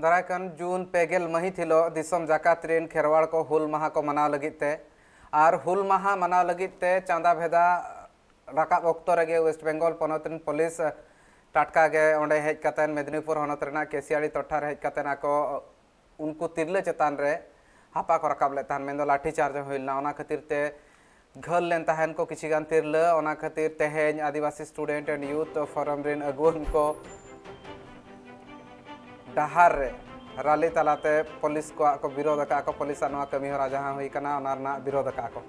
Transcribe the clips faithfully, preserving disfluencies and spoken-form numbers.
ᱫᱟᱨᱟᱭ ᱠᱟᱱ ᱡᱩᱱ ᱯᱮ ᱜᱮᱞ ᱢᱟᱹᱦᱤᱛ ᱦᱤᱞᱳᱜ ᱫᱤᱥᱚᱢ ᱡᱟᱠᱟᱛ ᱨᱮᱱ ᱠᱷᱮᱨᱣᱟᱲ ᱠᱚ ᱦᱩᱞ ᱢᱟᱦᱟ ᱠᱚ ᱢᱟᱱᱟᱣ ᱞᱟᱹᱜᱤᱫ ᱛᱮ ᱟᱨ ᱦᱩᱞ ᱢᱟᱦᱟ ᱢᱟᱱᱟᱣ ᱞᱟᱹᱜᱤᱫ ᱛᱮ ᱪᱟᱸᱫᱟ ᱵᱷᱮᱫᱟ ᱨᱟᱠᱟᱵ ᱚᱠᱛᱚ ᱨᱮᱜᱮ ᱳᱭᱮᱥᱴ ᱵᱮᱝᱜᱚᱞ ᱯᱚᱱᱚᱛ ᱨᱮᱱ ᱯᱩᱞᱤᱥ ᱴᱟᱴᱠᱟ ᱜᱮ ᱚᱸᱰᱮ ᱦᱮᱡ ᱠᱟᱛᱮ, ᱢᱮᱫᱽᱱᱤᱯᱩᱨ ᱦᱚᱱᱚᱛ ᱨᱮᱱᱟᱜ ᱠᱮᱥᱤᱭᱟᱲᱤ ᱴᱚᱴᱷᱟ ᱨᱮ ᱦᱮᱡ ᱠᱟᱛᱮ ᱟᱠᱚ ᱩᱱᱠᱩ ᱛᱤᱨᱞᱟᱹ ᱪᱮᱛᱟᱱ ᱨᱮ ᱦᱟᱯᱟ ᱠᱚ ᱨᱟᱠᱟᱵ ᱞᱮᱫ ᱛᱟᱦᱮᱸᱫ, ᱢᱮᱱᱫᱚ ᱞᱟᱴᱷᱤ ᱪᱟᱨᱡᱽ ᱦᱩᱭ ᱞᱮᱱᱟ᱾ ᱚᱱᱟ ᱠᱷᱟᱹᱛᱤᱨ ᱛᱮ ᱜᱷᱟᱹᱞ ᱞᱮᱱ ᱛᱟᱦᱮᱱ ᱠᱚ ᱠᱤᱪᱷᱤ ᱜᱟᱱ ᱛᱤᱨᱞᱟᱹ᱾ ᱚᱱᱟ ᱠᱷᱟᱹᱛᱤᱨ ᱛᱮᱦᱮᱧ ᱟᱹᱫᱤᱵᱟᱹᱥᱤ ᱥᱴᱩᱰᱮᱱᱴ ᱮᱱᱰ ᱭᱩᱛᱷ ᱯᱷᱳᱨᱟᱢ ᱨᱮᱱ ᱟᱹᱜᱩᱣᱟᱹᱱ ᱠᱚ ᱰᱟᱦᱟᱨ ᱨᱮ ᱨᱟᱞᱤ ᱛᱟᱞᱟᱛᱮ ᱯᱩᱞᱤᱥ ᱠᱚᱣᱟᱜ ᱠᱚ ᱵᱤᱨᱳᱫ ᱟᱠᱟᱫ ᱠᱚ, ᱯᱩᱞᱤᱥᱟᱜ ᱱᱚᱣᱟ ᱠᱟᱹᱢᱤ ᱦᱚᱨᱟ ᱡᱟᱦᱟᱸ ᱦᱩᱭ ᱠᱟᱱᱟ, ᱚᱱᱟ ᱨᱮᱱᱟᱜ ᱵᱤᱨᱳᱫ ᱟᱠᱟᱫ ᱠᱚ᱾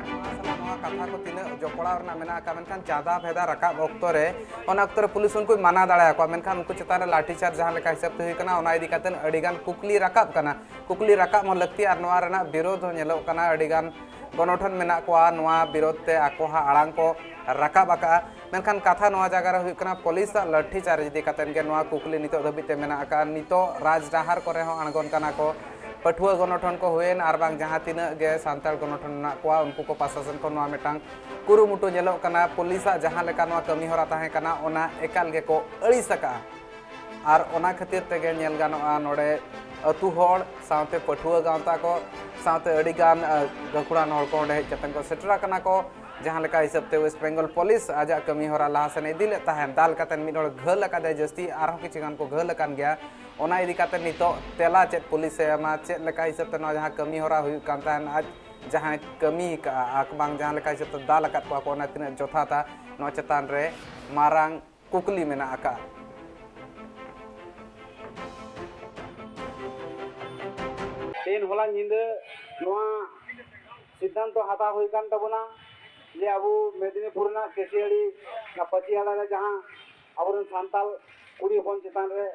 ᱱᱚᱣᱟ ᱥᱟᱞᱟᱜ ᱱᱚᱣᱟ ᱠᱟᱛᱷᱟ ᱠᱚ ᱛᱤᱱᱟᱹᱜ ᱡᱚᱯᱲᱟᱣ ᱨᱮᱱᱟᱜ ᱢᱮᱱᱟᱜ ᱟᱠᱟᱫ, ᱢᱮᱱᱠᱷᱟᱱ ᱪᱟᱸᱫᱟ ᱵᱷᱮᱫᱟ ᱨᱟᱠᱟᱵ ᱚᱠᱛᱚ ᱨᱮ, ᱚᱱᱟ ᱚᱠᱛᱚ ᱨᱮ ᱯᱩᱞᱤᱥ ᱩᱱᱠᱩᱭ ᱢᱟᱱᱟ ᱫᱟᱲᱮᱭᱟᱠᱚᱣᱟ, ᱢᱮᱱᱠᱷᱟᱱ ᱩᱱᱠᱩ ᱪᱮᱛᱟᱱ ᱨᱮ ᱞᱟᱴᱷᱤ ᱪᱟᱨᱡᱽ ᱡᱟᱦᱟᱸ ᱞᱮᱠᱟ ᱦᱤᱥᱟᱹᱵ ᱛᱮ ᱦᱩᱭ ᱠᱟᱱᱟ, ᱚᱱᱟ ᱤᱫᱤ ᱠᱟᱛᱮ ᱟᱹᱰᱤ ᱜᱟᱱ ᱠᱩᱠᱞᱤ ᱨᱟᱠᱟᱵ ᱠᱟᱱᱟ᱾ ᱠᱩᱠᱞᱤ ᱨᱟᱠᱟᱵ ᱦᱚᱸ ᱞᱟᱹᱠᱛᱤ ᱟᱨ ᱱᱚᱣᱟ ᱨᱮᱱᱟᱜ ᱵᱤᱨᱳᱫᱷ ᱦᱚᱸ ᱧᱮᱞᱚᱜ ᱠᱟᱱᱟ᱾ ᱟᱹᱰᱤ ᱜᱟᱱ ᱜᱚᱱᱚᱴᱷᱚᱱ ᱢᱮᱱᱟᱜ ᱠᱚᱣᱟ ᱱᱚᱣᱟ ᱵᱤᱨᱳᱫᱷ ᱛᱮ ᱟᱠᱚᱣᱟᱜ ᱟᱲᱟᱝ ᱠᱚ ᱨᱟᱠᱟᱵ ᱟᱠᱟᱫᱼᱟ᱾ ᱢᱮᱱᱠᱷᱟᱱ ᱠᱟᱛᱷᱟ ᱱᱚᱣᱟ ᱡᱟᱭᱜᱟ ᱨᱮ ᱦᱩᱭᱩᱜ ᱠᱟᱱᱟ, ᱯᱩᱞᱤᱥᱟᱜ ᱞᱟᱴᱷᱤ ᱪᱟᱨᱡᱽ ᱤᱫᱤ ᱠᱟᱛᱮ ᱜᱮ ᱱᱚᱣᱟ ᱠᱩᱠᱞᱤ ᱱᱤᱛᱚᱜ ᱫᱷᱟᱹᱵᱤᱡ ᱛᱮ ᱢᱮᱱᱟᱜ ᱟᱠᱟᱫᱼᱟ᱾ ᱱᱤᱛᱚᱜ ᱨᱟᱡᱽ ᱰᱟᱦᱟᱨ ᱠᱚᱨᱮ ᱦᱚᱸ ᱟᱬᱜᱚᱱ ᱠᱟᱱᱟ ᱠᱚ, ᱯᱟᱹᱴᱷᱩᱣᱟᱹ ᱜᱚᱱᱚᱴᱷᱚᱱ ᱠᱚ ᱦᱩᱭᱮᱱ ᱟᱨ ᱵᱟᱝ ᱡᱟᱦᱟᱸ ᱛᱤᱱᱟᱹᱜ ᱜᱮ ᱥᱟᱱᱛᱟᱲ ᱜᱚᱱᱚᱴᱷᱚᱱ ᱢᱮᱱᱟᱜ ᱠᱚᱣᱟ, ᱩᱱᱠᱩ ᱠᱚ ᱯᱟᱥᱟᱥᱚᱱ ᱠᱷᱚᱱ ᱱᱚᱣᱟ ᱢᱤᱫᱴᱟᱝ ᱠᱩᱨᱩᱢᱩᱴᱩ ᱧᱮᱞᱚᱜ ᱠᱟᱱᱟ᱾ ᱯᱩᱞᱤᱥᱟᱜ ᱡᱟᱦᱟᱸ ᱞᱮᱠᱟ ᱱᱚᱣᱟ ᱠᱟᱹᱢᱤ ᱦᱚᱨᱟ ᱛᱟᱦᱮᱸ ᱠᱟᱱᱟ, ᱚᱱᱟ ᱮᱠᱟᱞ ᱜᱮᱠᱚ ᱟᱹᱲᱤᱥ ᱟᱠᱟᱫᱼᱟ᱾ ᱟᱨ ᱚᱱᱟ ᱠᱷᱟᱹᱛᱤᱨ ᱛᱮᱜᱮ ᱧᱮᱞ ᱜᱟᱱᱚᱜᱼᱟ, ᱱᱚᱰᱮ ᱟᱹᱛᱩ ᱦᱚᱲ ᱥᱟᱶᱛᱮ ᱯᱟᱹᱴᱷᱩᱣᱟᱹ ᱜᱟᱶᱛᱟ ᱠᱚ ᱥᱟᱶᱛᱮ ᱟᱹᱰᱤᱜᱟᱱ, ᱟ, ᱜᱟᱹᱠᱷᱩᱲᱟᱱ ᱦᱚᱲ ᱠᱚ ᱚᱸᱰᱮ ᱦᱮᱡ ᱠᱟᱛᱮ ᱠᱚ ᱥᱮᱴᱮᱨ ᱟᱠᱟᱱᱟ ᱠᱚ᱾ ᱡᱟᱦᱟᱸ ᱞᱮᱠᱟ ᱦᱤᱥᱟᱹᱵ ᱛᱮ ᱳᱭᱮᱥᱴ ᱵᱮᱝᱜᱚᱞ ᱯᱩᱞᱤᱥ ᱟᱡᱟᱜ ᱠᱟᱹᱢᱤ ᱦᱚᱨᱟ ᱞᱟᱦᱟ ᱥᱮᱱ ᱤᱫᱤ ᱞᱮᱫ ᱛᱟᱦᱮᱸᱫ, ᱫᱟᱞ ᱠᱟᱛᱮ ᱢᱤᱫ ᱦᱚᱲ ᱜᱷᱟᱹᱞ ᱟᱠᱟᱫᱟᱭ, ᱡᱟᱹᱥᱛᱤ ᱟᱨᱦᱚᱸ ᱠᱤᱪᱷᱩ ᱜᱟᱱ ᱠᱚ ᱜᱷᱟᱹᱞ ᱟᱠᱟᱱ ᱜᱮᱭᱟ᱾ ᱚᱱᱟ ᱤᱫᱤ ᱠᱟᱛᱮ ᱱᱤᱛᱚᱜ ᱛᱮᱞᱟ ᱪᱮᱫ ᱯᱩᱞᱤᱥᱮ ᱮᱢᱟ, ᱪᱮᱫ ᱞᱮᱠᱟ ᱦᱤᱥᱟᱹᱵ ᱛᱮ ᱱᱚᱣᱟ ᱡᱟᱦᱟᱸ ᱠᱟᱹᱢᱤ ᱦᱚᱨᱟ ᱦᱩᱭᱩᱜ ᱠᱟᱱ ᱛᱟᱦᱮᱸᱫ, ᱟᱡ ᱡᱟᱦᱟᱸᱭ ᱠᱟᱹᱢᱤ ᱟᱠᱟᱫᱼᱟ ᱟᱨ ᱵᱟᱝ ᱡᱟᱦᱟᱸ ᱞᱮᱠᱟ ᱦᱤᱥᱟᱹᱵ ᱛᱮ ᱫᱟᱞ ᱟᱠᱟᱫ ᱠᱚᱣᱟ ᱠᱚ, ᱚᱱᱟ ᱛᱤᱱᱟᱹᱜ ᱡᱚᱛᱷᱟᱛᱟ, ᱱᱚᱣᱟ ᱪᱮᱛᱟᱱ ᱨᱮ ᱢᱟᱨᱟᱝ ᱠᱩᱠᱞᱤ ᱢᱮᱱᱟᱜ ᱟᱠᱟᱫᱼᱟ᱾ ᱛᱮᱦᱮᱧ ᱦᱚᱞᱟ ᱧᱤᱫᱟᱹ ᱱᱚᱣᱟ ᱥᱤᱫᱽᱫᱷᱟᱱᱛᱚ ᱦᱟᱛᱟᱣ ᱦᱩᱭ ᱠᱟᱱ ᱛᱟᱵᱚᱱᱟ ᱡᱮ ᱟᱵᱚ ᱢᱮᱫᱽᱱᱤᱯᱩᱨ ᱨᱮᱱᱟᱜ ᱠᱮᱥᱤᱭᱟᱲᱤ ᱚᱱᱟ ᱯᱟᱹᱪᱤᱭᱟᱲᱟ ᱨᱮ ᱡᱟᱦᱟᱸ ᱟᱵᱚᱨᱮᱱ ᱥᱟᱱᱛᱟᱲ ᱠᱩᱲᱤ ᱦᱚᱯᱚᱱ ᱪᱮᱛᱟᱱ ᱨᱮ,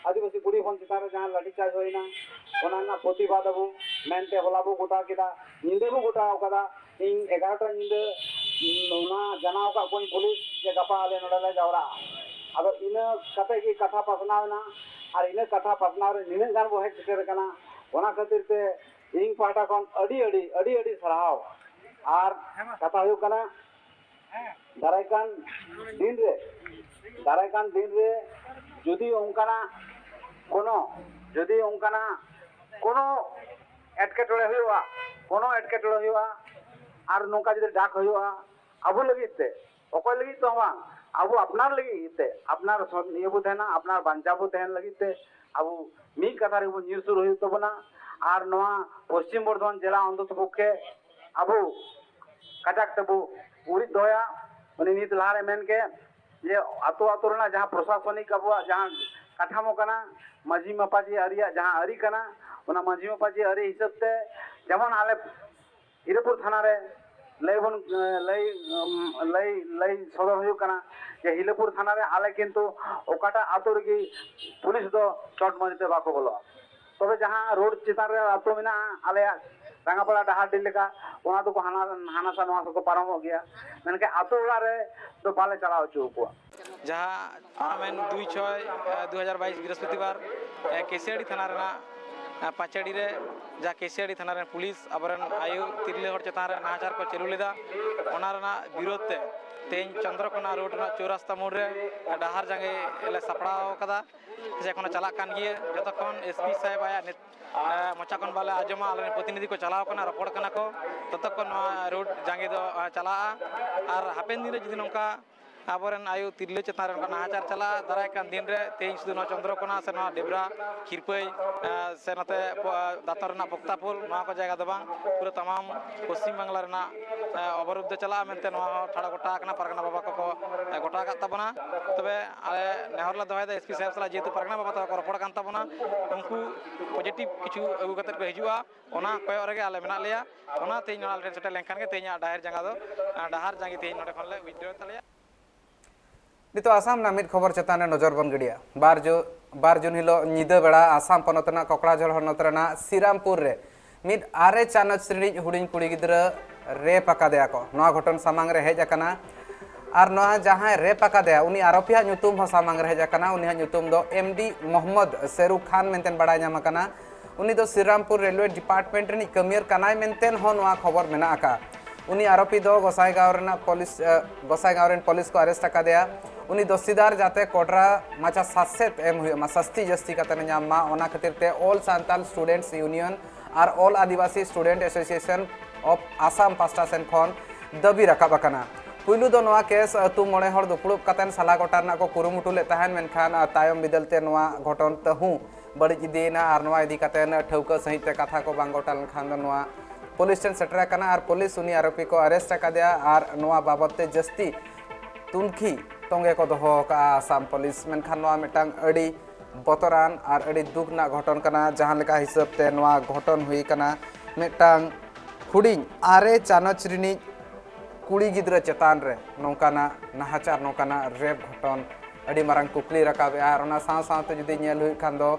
ᱟᱹᱫᱤᱵᱟᱹᱥᱤ ᱠᱩᱲᱤ ᱦᱚᱯᱚᱱ ᱪᱮᱛᱟᱱ ᱨᱮ ᱡᱟᱦᱟᱸ ᱞᱟᱹᱴᱷᱤ ᱪᱟᱨᱡᱽ ᱦᱩᱭᱱᱟ, ᱚᱱᱟ ᱨᱮᱱᱟᱜ ᱯᱨᱚᱛᱤᱵᱟᱫ ᱟᱵᱚ ᱢᱮᱱᱛᱮ ᱦᱚᱞᱟ ᱵᱚ ᱜᱚᱴᱟ ᱠᱮᱫᱟ, ᱧᱤᱫᱟᱹ ᱵᱚ ᱜᱚᱴᱟ ᱟᱠᱟᱫᱟ᱾ ᱤᱧ ᱮᱜᱟᱨᱚᱴᱟ ᱧᱤᱫᱟᱹ ᱚᱱᱟ ᱡᱟᱱᱟᱣ ᱟᱠᱟᱫ ᱠᱚᱣᱟᱧ ᱯᱩᱞᱤᱥ ᱡᱮ ᱜᱟᱯᱟ ᱟᱞᱮ ᱱᱚᱰᱮ ᱞᱮ ᱡᱟᱣᱨᱟᱜᱼᱟ᱾ ᱟᱫᱚ ᱤᱱᱟᱹ ᱠᱟᱛᱮ ᱜᱮ ᱠᱟᱛᱷᱟ ᱯᱟᱥᱱᱟᱣ ᱮᱱᱟ, ᱟᱨ ᱤᱱᱟᱹ ᱠᱟᱛᱷᱟ ᱯᱟᱥᱱᱟᱣ ᱨᱮ ᱱᱤᱱᱟᱹᱜ ᱜᱟᱱ ᱵᱚ ᱦᱮᱡ ᱥᱮᱴᱮᱨ ᱟᱠᱟᱱᱟ᱾ ᱚᱱᱟ ᱠᱷᱟᱹᱛᱤᱨ ᱛᱮ ᱤᱧ ᱯᱟᱦᱴᱟ ᱠᱷᱚᱱ ᱟᱹᱰᱤ ᱟᱹᱰᱤ ᱟᱹᱰᱤ ᱟᱹᱰᱤ ᱥᱟᱨᱦᱟᱣ᱾ ᱟᱨ ᱠᱟᱛᱷᱟ ᱦᱩᱭᱩᱜ ᱠᱟᱱᱟ, ᱫᱟᱨᱟᱭ ᱠᱟᱱ ᱫᱤᱱ ᱨᱮ, ᱫᱟᱨᱟᱭ ᱠᱟᱱ ᱫᱤᱱ ᱨᱮ ᱡᱩᱫᱤ ᱚᱱᱠᱟᱱᱟᱜ ᱠᱳᱱᱳ, ᱡᱩᱫᱤ ᱚᱱᱠᱟᱱᱟᱜ ᱠᱳᱱᱳ ᱮᱴᱠᱮᱴᱚᱬᱮ ᱦᱩᱭᱩᱜᱼᱟ, ᱠᱳᱱᱳ ᱮᱴᱠᱮᱴᱚᱬᱮ ᱦᱩᱭᱩᱜᱼᱟ, ᱟᱨ ᱱᱚᱝᱠᱟ ᱡᱩᱫᱤ ᱰᱟᱠ ᱦᱩᱭᱩᱜᱼᱟ, ᱟᱵᱚ ᱞᱟᱹᱜᱤᱫ ᱛᱮ, ᱚᱠᱚᱭ ᱞᱟᱹᱜᱤᱫ ᱛᱮᱦᱚᱸ ᱵᱟᱝ, ᱟᱵᱚ ᱟᱯᱱᱟᱨ ᱞᱟᱹᱜᱤᱫ ᱛᱮ, ᱟᱯᱱᱟᱨ ᱥᱚ-, ᱤᱭᱟᱹ ᱵᱚ ᱛᱟᱦᱮᱱᱟ, ᱟᱯᱱᱟᱨ ᱵᱟᱧᱪᱟᱣ ᱵᱚ ᱛᱟᱦᱮᱱ ᱞᱟᱹᱜᱤᱫ ᱛᱮ ᱟᱵᱚ ᱢᱤᱫ ᱠᱟᱛᱷᱟ ᱨᱮᱵᱚᱱ ᱧᱤᱨ ᱥᱩᱨ ᱦᱩᱭᱩᱜ ᱛᱟᱵᱚᱱᱟ᱾ ᱟᱨ ᱱᱚᱣᱟ ᱯᱚᱥᱪᱤᱢ ᱵᱚᱨᱫᱷᱚᱢᱟᱱ ᱡᱮᱞᱟ ᱚᱱᱛᱚᱛᱚ ᱯᱚᱠᱠᱷᱮ ᱟᱵᱚ ᱠᱟᱡᱟᱠ ᱛᱮᱵᱚ ᱩᱨᱤᱡ ᱫᱚᱦᱚᱭᱟ᱾ ᱩᱱᱤ ᱱᱤᱛ ᱞᱟᱦᱟᱨᱮ ᱢᱮᱱ ᱠᱮᱫ ᱡᱮ ᱟᱛᱳ ᱟᱛᱳ ᱨᱮᱱᱟᱜ ᱡᱟᱦᱟᱸ ᱯᱨᱚᱥᱟᱥᱚᱱᱤᱠ ᱟᱵᱚᱣᱟᱜ ᱡᱟᱦᱟᱸ ᱠᱟᱴᱷᱟᱢᱳ ᱠᱟᱱᱟ, ᱢᱟᱹᱡᱷᱤ ᱢᱟᱯᱟᱡᱷᱤ ᱟᱹᱨᱤᱭᱟᱜ ᱡᱟᱦᱟᱸ ᱟᱹᱨᱤ ᱠᱟᱱᱟ, ᱚᱱᱟ ᱢᱟᱹᱡᱷᱤ ᱢᱟᱯᱟᱡᱷᱤ ᱟᱹᱨᱤ ᱦᱤᱥᱟᱹᱵ ᱛᱮ ᱡᱮᱢᱚᱱ ᱟᱞᱮ ᱦᱤᱨᱟᱹᱯᱩᱨ ᱛᱷᱟᱱᱟ ᱨᱮ ᱞᱟᱹᱭ ᱵᱚᱱ, ᱞᱟᱹᱭ, ᱞᱟᱹᱭ, ᱞᱟᱹᱭ ᱥᱚᱫᱚᱨ ᱦᱩᱭᱩᱜ ᱠᱟᱱᱟ ᱡᱮ ᱦᱤᱨᱟᱹᱯᱩᱨ ᱛᱷᱟᱱᱟ ᱨᱮ ᱟᱞᱮ ᱠᱤᱱᱛᱩ ᱚᱠᱟᱴᱟᱜ ᱟᱛᱳ ᱨᱮᱜᱮ ᱯᱩᱞᱤᱥ ᱫᱚ ᱪᱚᱴ ᱢᱟᱹᱨᱤ ᱛᱮ ᱵᱟᱠᱚ ᱵᱚᱞᱚᱜᱼᱟ᱾ ᱛᱚᱵᱮ ᱡᱟᱦᱟᱸ ᱨᱳᱰ ᱪᱮᱛᱟᱱ ᱨᱮ ᱟᱛᱳ ᱢᱮᱱᱟᱜᱼᱟ, ᱟᱞᱮᱭᱟᱜ ᱨᱟᱸᱜᱟᱯᱟᱲᱟ ᱰᱟᱦᱟᱨᱰᱤ ᱞᱮᱠᱟ, ᱚᱱᱟ ᱫᱚᱠᱚ ᱦᱟᱱᱟ, ᱦᱟᱱᱟ ᱥᱟ ᱱᱚᱣᱟ ᱥᱟ ᱠᱚ ᱯᱟᱨᱚᱢᱚᱜ ᱜᱮᱭᱟ, ᱢᱮᱱᱠᱷᱟᱱ ᱟᱛᱳ ᱚᱲᱟᱜ ᱨᱮ ᱫᱚ ᱵᱟᱞᱮ ᱪᱟᱞᱟᱣ ᱦᱚᱪᱚ ᱟᱠᱚᱣᱟ᱾ ᱡᱟᱦᱟᱸ ᱯᱟᱨᱚᱢᱮᱱ ᱫᱩᱭ ᱪᱷᱚᱭ, ᱮ, ᱫᱩ ᱦᱟᱡᱟᱨ ᱵᱟᱭᱤᱥ ᱵᱨᱤᱦᱚᱥᱯᱚᱛᱤᱵᱟᱨ, ᱮ, ᱠᱮᱥᱤᱭᱟᱹᱲᱤ ᱛᱷᱟᱱᱟ ᱨᱮᱱᱟᱜ, ᱮ, ᱯᱟᱸᱪᱟᱹᱲᱤ ᱨᱮ ᱡᱟᱦᱟᱸ ᱠᱮᱥᱤᱭᱟᱹᱲᱤ ᱛᱷᱟᱱᱟ ᱨᱮᱱ ᱯᱩᱞᱤᱥ ᱟᱵᱚᱨᱮᱱ ᱟᱭᱳ ᱛᱤᱨᱞᱟᱹ ᱦᱚᱲ ᱪᱮᱛᱟᱱ ᱨᱮ ᱱᱟᱦᱟᱪᱟᱨ ᱠᱚ ᱪᱟᱹᱞᱩ ᱞᱮᱫᱟ, ᱚᱱᱟ ᱨᱮᱱᱟᱜ ᱵᱤᱨᱳᱫᱷ ᱛᱮ ᱛᱮᱦᱮᱧ ᱪᱚᱱᱫᱨᱚᱠᱳᱱᱟ ᱨᱳᱰ ᱨᱮᱱᱟᱜ ᱪᱳᱨᱟᱥᱛᱟ ᱢᱳᱲ ᱨᱮ ᱰᱟᱦᱟᱨ ᱡᱟᱸᱜᱮ ᱞᱮ ᱥᱟᱯᱲᱟᱣ ᱟᱠᱟᱫᱟ᱾ ᱥᱮ ᱮᱠᱷᱚᱱᱳ ᱪᱟᱞᱟᱜ ᱠᱟᱱ ᱜᱮᱭᱟ᱾ ᱡᱚᱛᱚᱠᱷᱚᱱ ᱮᱥ ᱯᱤ ᱥᱟᱦᱮᱵᱽ ᱟᱭᱟᱜ ᱱᱮᱛ-, ᱮ, ᱢᱚᱪᱟ ᱠᱷᱚᱱ ᱵᱟᱞᱮ ᱟᱸᱡᱚᱢᱟ, ᱟᱞᱮᱨᱮᱱ ᱯᱨᱚᱛᱤᱱᱤᱫᱷᱤ ᱠᱚ ᱪᱟᱞᱟᱣ ᱠᱟᱱᱟ, ᱨᱚᱯᱚᱲ ᱠᱟᱱᱟ ᱠᱚ, ᱛᱚᱛᱚᱠᱷᱚᱱ ᱱᱚᱣᱟ ᱨᱳᱰ ᱡᱟᱸᱜᱮ ᱫᱚ, ᱮ, ᱪᱟᱞᱟᱜᱼᱟ᱾ ᱟᱨ ᱦᱟᱯᱮᱱ ᱫᱤᱱ ᱨᱮ ᱡᱩᱫᱤ ᱱᱚᱝᱠᱟ ᱟᱵᱚᱨᱮᱱ ᱟᱭᱳ ᱛᱤᱨᱞᱟᱹ ᱪᱮᱛᱟᱱ ᱨᱮ ᱚᱱᱠᱟ ᱱᱟᱦᱟᱪᱟᱨ ᱪᱟᱞᱟᱜᱼᱟ, ᱫᱟᱨᱟᱭ ᱠᱟᱱ ᱫᱤᱱ ᱨᱮ ᱛᱮᱦᱮᱧ ᱥᱩᱫᱷᱩ ᱱᱚᱣᱟ ᱪᱚᱱᱫᱨᱚᱠᱳᱱᱟ ᱥᱮ ᱱᱚᱣᱟ ᱰᱮᱵᱽᱨᱟ, ᱠᱷᱤᱨᱯᱟᱹᱭ, ᱮ, ᱥᱮ ᱱᱚᱛᱮ ᱯᱚ-, ᱫᱟᱛᱚᱨ ᱨᱮᱱᱟᱜ ᱯᱚᱠᱛᱟᱯᱳᱞ, ᱱᱚᱣᱟ ᱠᱚ ᱡᱟᱭᱜᱟ ᱫᱚ ᱵᱟᱝ, ᱯᱩᱨᱟᱹ ᱛᱟᱢᱟᱢ ᱯᱚᱥᱪᱤᱢ ᱵᱟᱝᱞᱟ ᱨᱮᱱᱟᱜ, ᱮ, ᱚᱵᱚᱨᱳᱫᱷ ᱫᱚ ᱪᱟᱞᱟᱜᱼᱟ ᱢᱮᱱᱛᱮ ᱱᱚᱣᱟ ᱦᱚᱸ ᱴᱷᱟᱲᱚ ᱜᱚᱴᱟ ᱟᱠᱟᱱᱟ, ᱯᱟᱨᱜᱟᱱᱟ ᱵᱟᱵᱟ ᱠᱚᱠᱚ, ᱮ, ᱜᱚᱴᱟ ᱟᱠᱟᱫ ᱛᱟᱵᱚᱱᱟ᱾ ᱛᱚᱵᱮ ᱟᱞᱮ ᱱᱮᱦᱚᱨ ᱞᱮ ᱫᱚᱦᱚᱭᱮᱫᱟ ᱮᱥ ᱯᱤ ᱥᱟᱦᱮᱵᱽ ᱥᱟᱞᱟᱜ, ᱡᱮᱦᱮᱛᱩ ᱯᱟᱨᱜᱟᱱᱟ ᱵᱟᱵᱟ ᱛᱟᱠᱚ ᱠᱚ ᱨᱚᱯᱚᱲ ᱠᱟᱱ ᱛᱟᱵᱚᱱᱟ, ᱩᱱᱠᱩ ᱯᱚᱡᱤᱴᱤᱵᱷ ᱠᱤᱪᱷᱩ ᱟᱹᱜᱩ ᱠᱟᱛᱮᱫ ᱠᱚ ᱦᱤᱡᱩᱜᱼᱟ, ᱚᱱᱟ ᱠᱚᱭᱚᱜ ᱨᱮᱜᱮ ᱟᱞᱮ ᱢᱮᱱᱟᱜ ᱞᱮᱭᱟ᱾ ᱚᱱᱟ ᱛᱮᱦᱮᱧ ᱱᱚᱣᱟ ᱟᱞᱮ ᱴᱷᱮᱱ ᱥᱮᱴᱮᱨ ᱞᱮᱱᱠᱷᱟᱱ ᱜᱮ ᱛᱮᱦᱮᱧᱟᱜ ᱰᱟᱦᱟᱨ ᱡᱟᱸᱜᱟ ᱫᱚ, ᱰᱟᱦᱟᱨ ᱡᱟᱸᱜᱮ ᱛᱮᱦᱮᱧ ᱱᱚᱰᱮ ᱠᱷᱚᱱ ᱞᱮ withdraw ᱛᱟᱞᱮᱭᱟ᱾ ᱱᱤᱛᱚᱜ ᱟᱥᱟᱢ ᱨᱮᱱᱟᱜ ᱢᱤᱫ ᱠᱷᱚᱵᱚᱨ ᱪᱮᱛᱟᱱ ᱨᱮ ᱱᱚᱡᱚᱨ ᱵᱚᱱ ᱜᱤᱰᱤᱭᱟ᱾ ᱵᱟᱨ ᱡᱩ-, ᱵᱟᱨ ᱡᱩᱱ ᱦᱤᱞᱳᱜ ᱧᱤᱫᱟᱹ ᱵᱮᱲᱟ ᱟᱥᱟᱢ ᱯᱚᱱᱚᱛ ᱨᱮᱱᱟᱜ ᱠᱚᱠᱲᱟᱡᱷᱚᱲ ᱦᱚᱱᱚᱛ ᱨᱮᱱᱟᱜ ᱥᱤᱨᱟᱢᱯᱩᱨ ᱨᱮ ᱢᱤᱫ ᱟᱨᱮ ᱪᱟᱱᱟᱪ ᱨᱤᱱᱤᱡ ᱦᱩᱰᱤᱧ ᱠᱩᱲᱤ ᱜᱤᱫᱽᱨᱟᱹ ᱨᱮᱯ ᱟᱠᱟᱫᱮᱭᱟ ᱠᱚ᱾ ᱱᱚᱣᱟ ᱜᱷᱚᱴᱚᱱ ᱥᱟᱢᱟᱝ ᱨᱮ ᱦᱮᱡ ᱟᱠᱟᱱᱟ᱾ ᱟᱨ ᱱᱚᱣᱟ ᱡᱟᱦᱟᱸᱭ ᱨᱮᱯ ᱟᱠᱟᱫᱮᱭᱟ, ᱩᱱᱤ ᱟᱨᱚᱯᱤᱭᱟᱜ ᱧᱩᱛᱩᱢ ᱦᱚᱸ ᱥᱟᱢᱟᱝ ᱨᱮ ᱦᱮᱡ ᱟᱠᱟᱱᱟ᱾ ᱩᱱᱤᱭᱟᱜ ᱧᱩᱛᱩᱢ ᱫᱚ ᱮᱢ ᱰᱤ ᱢᱚᱦᱢᱚᱫ ᱥᱮᱨᱩ ᱠᱷᱟᱱ ᱢᱮᱱᱛᱮ ᱵᱟᱲᱟᱭ ᱧᱟᱢ ᱟᱠᱟᱱᱟ᱾ ᱩᱱᱤ ᱫᱚ ᱥᱨᱤᱨᱟᱢᱯᱩᱨ ᱨᱮᱞᱣᱮ ᱰᱤᱯᱟᱨᱴᱢᱮᱱᱴ ᱨᱤᱱᱤᱡ ᱠᱟᱹᱢᱤᱭᱟᱹᱨ ᱠᱟᱱᱟᱭ ᱢᱮᱱᱛᱮ ᱦᱚᱸ ᱱᱚᱣᱟ ᱠᱷᱚᱵᱚᱨ ᱢᱮᱱᱟᱜ ᱟᱠᱟᱫᱼᱟ᱾ ᱩᱱᱤ ᱟᱨᱳᱯᱤ ᱫᱚ ᱜᱚᱥᱟᱭᱜᱟᱸᱣ ᱨᱮᱱᱟᱜ ᱯᱩᱞᱤᱥ, ᱮ, ᱜᱚᱥᱟᱭᱜᱟᱸᱣ ᱨᱮᱱ ᱯᱩᱞᱤᱥ ᱠᱚ ᱟᱨᱮᱥᱴ ᱟᱠᱟᱫᱮᱭᱟ᱾ ᱩᱱᱤ ᱫᱚᱥᱤᱫᱟᱨ ᱡᱟᱛᱮ ᱠᱚᱰᱨᱟ ᱢᱟᱪᱷᱟ ᱥᱟᱥᱮᱛ ᱮᱢ ᱦᱩᱭᱩᱜ ᱢᱟ, ᱥᱟᱥᱛᱤ ᱡᱟᱹᱥᱛᱤ ᱠᱟᱛᱮ ᱧᱟᱢ ᱢᱟ, ᱚᱱᱟ ᱠᱷᱟᱹᱛᱤᱨ ᱛᱮ All Santal Students Union R All Adivasi Student Association of Assam ᱯᱟᱥᱴᱟ ᱥᱮᱱ ᱠᱷᱚᱱ ᱫᱟᱹᱵᱤ ᱨᱟᱠᱟᱵ ᱟᱠᱟᱱᱟ᱾ ᱯᱩᱭᱞᱩ ᱫᱚ ᱱᱚᱣᱟ ᱠᱮᱥ ᱟᱹᱛᱩ ᱢᱚᱬᱮ ᱦᱚᱲ ᱫᱩᱯᱲᱩᱵ ᱠᱟᱛᱮ ᱥᱟᱞᱟ ᱜᱚᱴᱟ ᱨᱮᱱᱟᱜ ᱠᱚ ᱠᱩᱨᱩᱢᱩᱴᱩ ᱞᱮᱫ ᱛᱟᱦᱮᱸᱱ, ᱢᱮᱱᱠᱷᱟᱱ, ᱟ, ᱛᱟᱭᱚᱢ ᱵᱤᱫᱟᱹᱞ ᱛᱮ ᱱᱚᱣᱟ ᱜᱷᱚᱴᱚᱱ ᱛᱟᱹᱦᱩ ᱵᱟᱹᱲᱤᱡ ᱤᱫᱤᱭᱮᱱᱟ ᱟᱨ ᱱᱚᱣᱟ ᱤᱫᱤ ᱠᱟᱛᱮ ᱴᱷᱟᱹᱣᱠᱟᱹ ᱥᱟᱺᱦᱤᱡ ᱛᱮ ᱠᱟᱛᱷᱟ ᱠᱚ ᱵᱟᱝ ᱜᱚᱴᱟ ᱞᱮᱱᱠᱷᱟᱱ ᱫᱚ ᱱᱚᱣᱟ ᱯᱩᱞᱤᱥ ᱴᱷᱮᱱ ᱥᱮᱴᱮᱨ ᱟᱠᱟᱱᱟ ᱟᱨ ᱯᱩᱞᱤᱥ ᱩᱱᱤ ᱟᱨᱳᱯᱤ ᱠᱚ ᱟᱨᱮᱥᱴ ᱟᱠᱟᱫᱮᱭᱟ ᱟᱨ ᱱᱚᱣᱟ ᱵᱟᱵᱚᱛ ᱛᱮ ᱡᱟᱹᱥᱛᱤ ᱛᱩᱱᱠᱷᱤ ᱛᱚᱸᱜᱮ ᱠᱚ ᱫᱚᱦᱚ ᱟᱠᱟᱫᱼᱟ ᱟᱥᱟᱢ ᱯᱩᱞᱤᱥ᱾ ᱢᱮᱱᱠᱷᱟᱱ ᱱᱚᱣᱟ ᱢᱤᱫᱴᱟᱝ ᱟᱹᱰᱤ ᱵᱚᱛᱚᱨᱟᱱ ᱟᱨ ᱟᱹᱰᱤ ᱫᱩᱠ ᱨᱮᱱᱟᱜ ᱜᱷᱚᱴᱚᱱ ᱠᱟᱱᱟ, ᱡᱟᱦᱟᱸ ᱞᱮᱠᱟ ᱦᱤᱥᱟᱹᱵ ᱛᱮ ᱱᱚᱣᱟ ᱜᱷᱚᱴᱚᱱ ᱦᱩᱭ ᱟᱠᱟᱱᱟ ᱢᱤᱫᱴᱟᱝ ᱦᱩᱰᱤᱧ ᱟᱨᱮ ᱪᱟᱱᱟᱪ ᱨᱤᱱᱤᱡ ᱠᱩᱲᱤ ᱜᱤᱫᱽᱨᱟᱹ ᱪᱮᱛᱟᱱ ᱨᱮ ᱱᱚᱝᱠᱟᱱᱟᱜ ᱱᱟᱦᱟᱪᱟᱨ, ᱱᱚᱝᱠᱟᱱᱟᱜ ᱨᱮᱯ ᱜᱷᱚᱴᱚᱱ ᱟᱹᱰᱤ ᱢᱟᱨᱟᱝ ᱠᱩᱠᱞᱤ ᱨᱟᱠᱟᱵᱮᱜᱼᱟ᱾ ᱟᱨ ᱚᱱᱟ ᱥᱟᱶ ᱥᱟᱶᱛᱮ ᱡᱩᱫᱤ ᱧᱮᱞ ᱦᱩᱭᱩᱜ ᱠᱷᱟᱱ ᱫᱚ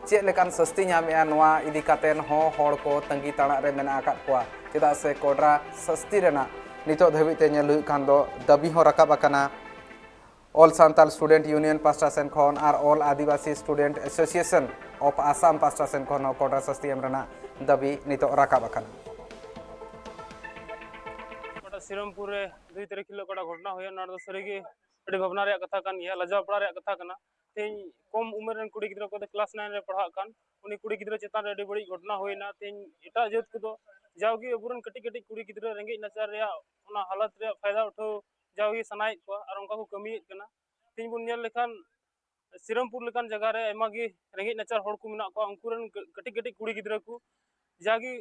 ᱪᱮᱫ ᱞᱮᱠᱟᱱ ᱥᱟᱹᱥᱛᱤ ᱧᱟᱢᱮᱜᱼᱟ, ᱱᱚᱣᱟ ᱤᱫᱤ ᱠᱟᱛᱮ ᱦᱚᱸ ᱦᱚᱲ ᱠᱚ ᱛᱟᱺᱜᱤ ᱛᱟᱲᱟᱜ ᱨᱮ ᱢᱮᱱᱟᱜ ᱟᱠᱟᱫ ᱠᱚᱣᱟ᱾ ᱪᱮᱫᱟᱜ ᱥᱮ ᱠᱚᱰᱨᱟ ᱥᱟᱹᱥᱛᱤ ᱨᱮᱱᱟᱜ ᱱᱤᱛᱚᱜ ᱫᱷᱟᱹᱵᱤᱡ ᱛᱮ ᱧᱮᱞ ᱦᱩᱭᱩᱜ ᱠᱷᱟᱱ ᱫᱚ ᱫᱟᱹᱵᱤ ᱦᱚᱸ ᱨᱟᱠᱟᱵ ᱟᱠᱟᱱᱟ᱾ All Santal Student Union ᱯᱟᱥᱴᱟ ᱥᱮᱱ ᱠᱷᱚᱱ ᱟᱨ All Adivasi Student Association of Assam ᱯᱟᱥᱴᱟ ᱥᱮᱱ ᱠᱷᱚᱱ ᱦᱚᱸ ᱠᱚᱰᱨᱟ ᱥᱟᱹᱥᱛᱤ ᱮᱢ ᱨᱮᱱᱟᱜ ᱫᱟᱹᱵᱤ ᱱᱤᱛᱚᱜ ᱨᱟᱠᱟᱵ ᱟᱠᱟᱱᱟ᱾ ᱚᱠᱟᱴᱟᱜ ᱥᱤᱨᱟᱢᱯᱩᱨ ᱨᱮ ᱫᱩᱭ ᱛᱟᱹᱨᱤᱠᱷ ᱦᱤᱞᱳᱜ ᱚᱠᱟᱴᱟᱜ ᱜᱷᱚᱴᱚᱱᱟ ᱦᱩᱭᱮᱱ, ᱚᱱᱟ ᱫᱚ ᱥᱟᱹᱨᱤᱜᱮ ᱟᱹᱰᱤ ᱵᱷᱟᱵᱽᱱᱟ ᱨᱮᱭᱟᱜ ᱠᱟᱛᱷᱟ ᱠᱟᱱ ᱜᱮᱭᱟ, ᱞᱟᱡᱟᱣ ᱯᱟᱲᱟᱣ ᱨᱮᱭᱟᱜ ᱠᱟᱛᱷᱟ ᱠᱟᱱᱟ᱾ ᱛᱮᱦᱮᱧ ᱠᱚᱢ ᱩᱢᱮᱨ ᱨᱮᱱ ᱠᱩᱲᱤ ᱜᱤᱫᱽᱨᱟᱹ, ᱚᱠᱚᱭ ᱫᱚ ᱠᱞᱟᱥ ᱱᱟᱭᱤᱱ ᱨᱮ ᱯᱟᱲᱦᱟᱜ ᱠᱟᱱ, ᱩᱱᱤ ᱠᱩᱲᱤ ᱜᱤᱫᱽᱨᱟᱹ ᱪᱮᱛᱟᱱ ᱨᱮ ᱟᱹᱰᱤ ᱵᱟᱹᱲᱤᱡ ᱜᱷᱚᱴᱚᱱᱟ ᱦᱩᱭᱮᱱᱟ᱾ ᱛᱮᱦᱮᱧ ᱮᱴᱟᱜ ᱡᱟᱹᱛ ᱠᱚᱫᱚ ᱡᱟᱣᱜᱮ ᱟᱵᱚᱨᱮᱱ ᱠᱟᱹᱴᱤᱡ ᱠᱟᱹᱴᱤᱡ ᱠᱩᱲᱤ ᱜᱤᱫᱽᱨᱟᱹ ᱨᱮᱸᱜᱮᱡ ᱱᱟᱪᱟᱨ ᱨᱮᱭᱟᱜ ᱚᱱᱟ ᱦᱟᱞᱚᱛ ᱨᱮᱭᱟᱜ ᱯᱷᱟᱭᱫᱟ ᱩᱴᱷᱟᱹᱣ ᱡᱟᱣᱜᱮ ᱥᱟᱱᱟᱭᱮᱫ ᱠᱚᱣᱟ ᱟᱨ ᱚᱱᱠᱟ ᱠᱚ ᱠᱟᱹᱢᱤᱭᱮᱫ ᱠᱟᱱᱟ᱾ ᱛᱮᱦᱮᱧ ᱵᱚᱱ ᱧᱮᱞ ᱞᱮᱠᱷᱟᱱ ᱥᱤᱨᱟᱢᱯᱩᱨ ᱞᱮᱠᱟᱱ ᱡᱟᱭᱜᱟ ᱨᱮ ᱟᱭᱢᱟ ᱜᱮ ᱨᱮᱸᱜᱮᱡ ᱱᱟᱪᱟᱨ ᱦᱚᱲ ᱠᱚ ᱢᱮᱱᱟᱜ ᱠᱚᱣᱟ, ᱩᱱᱠᱩ ᱨᱮᱱ ᱠᱟᱹ-, ᱠᱟᱹᱴᱤᱡ ᱠᱟᱹᱴᱤᱡ ᱠᱩᱲᱤ ᱜᱤᱫᱽᱨᱟᱹ ᱠᱚ ᱡᱟᱜᱮ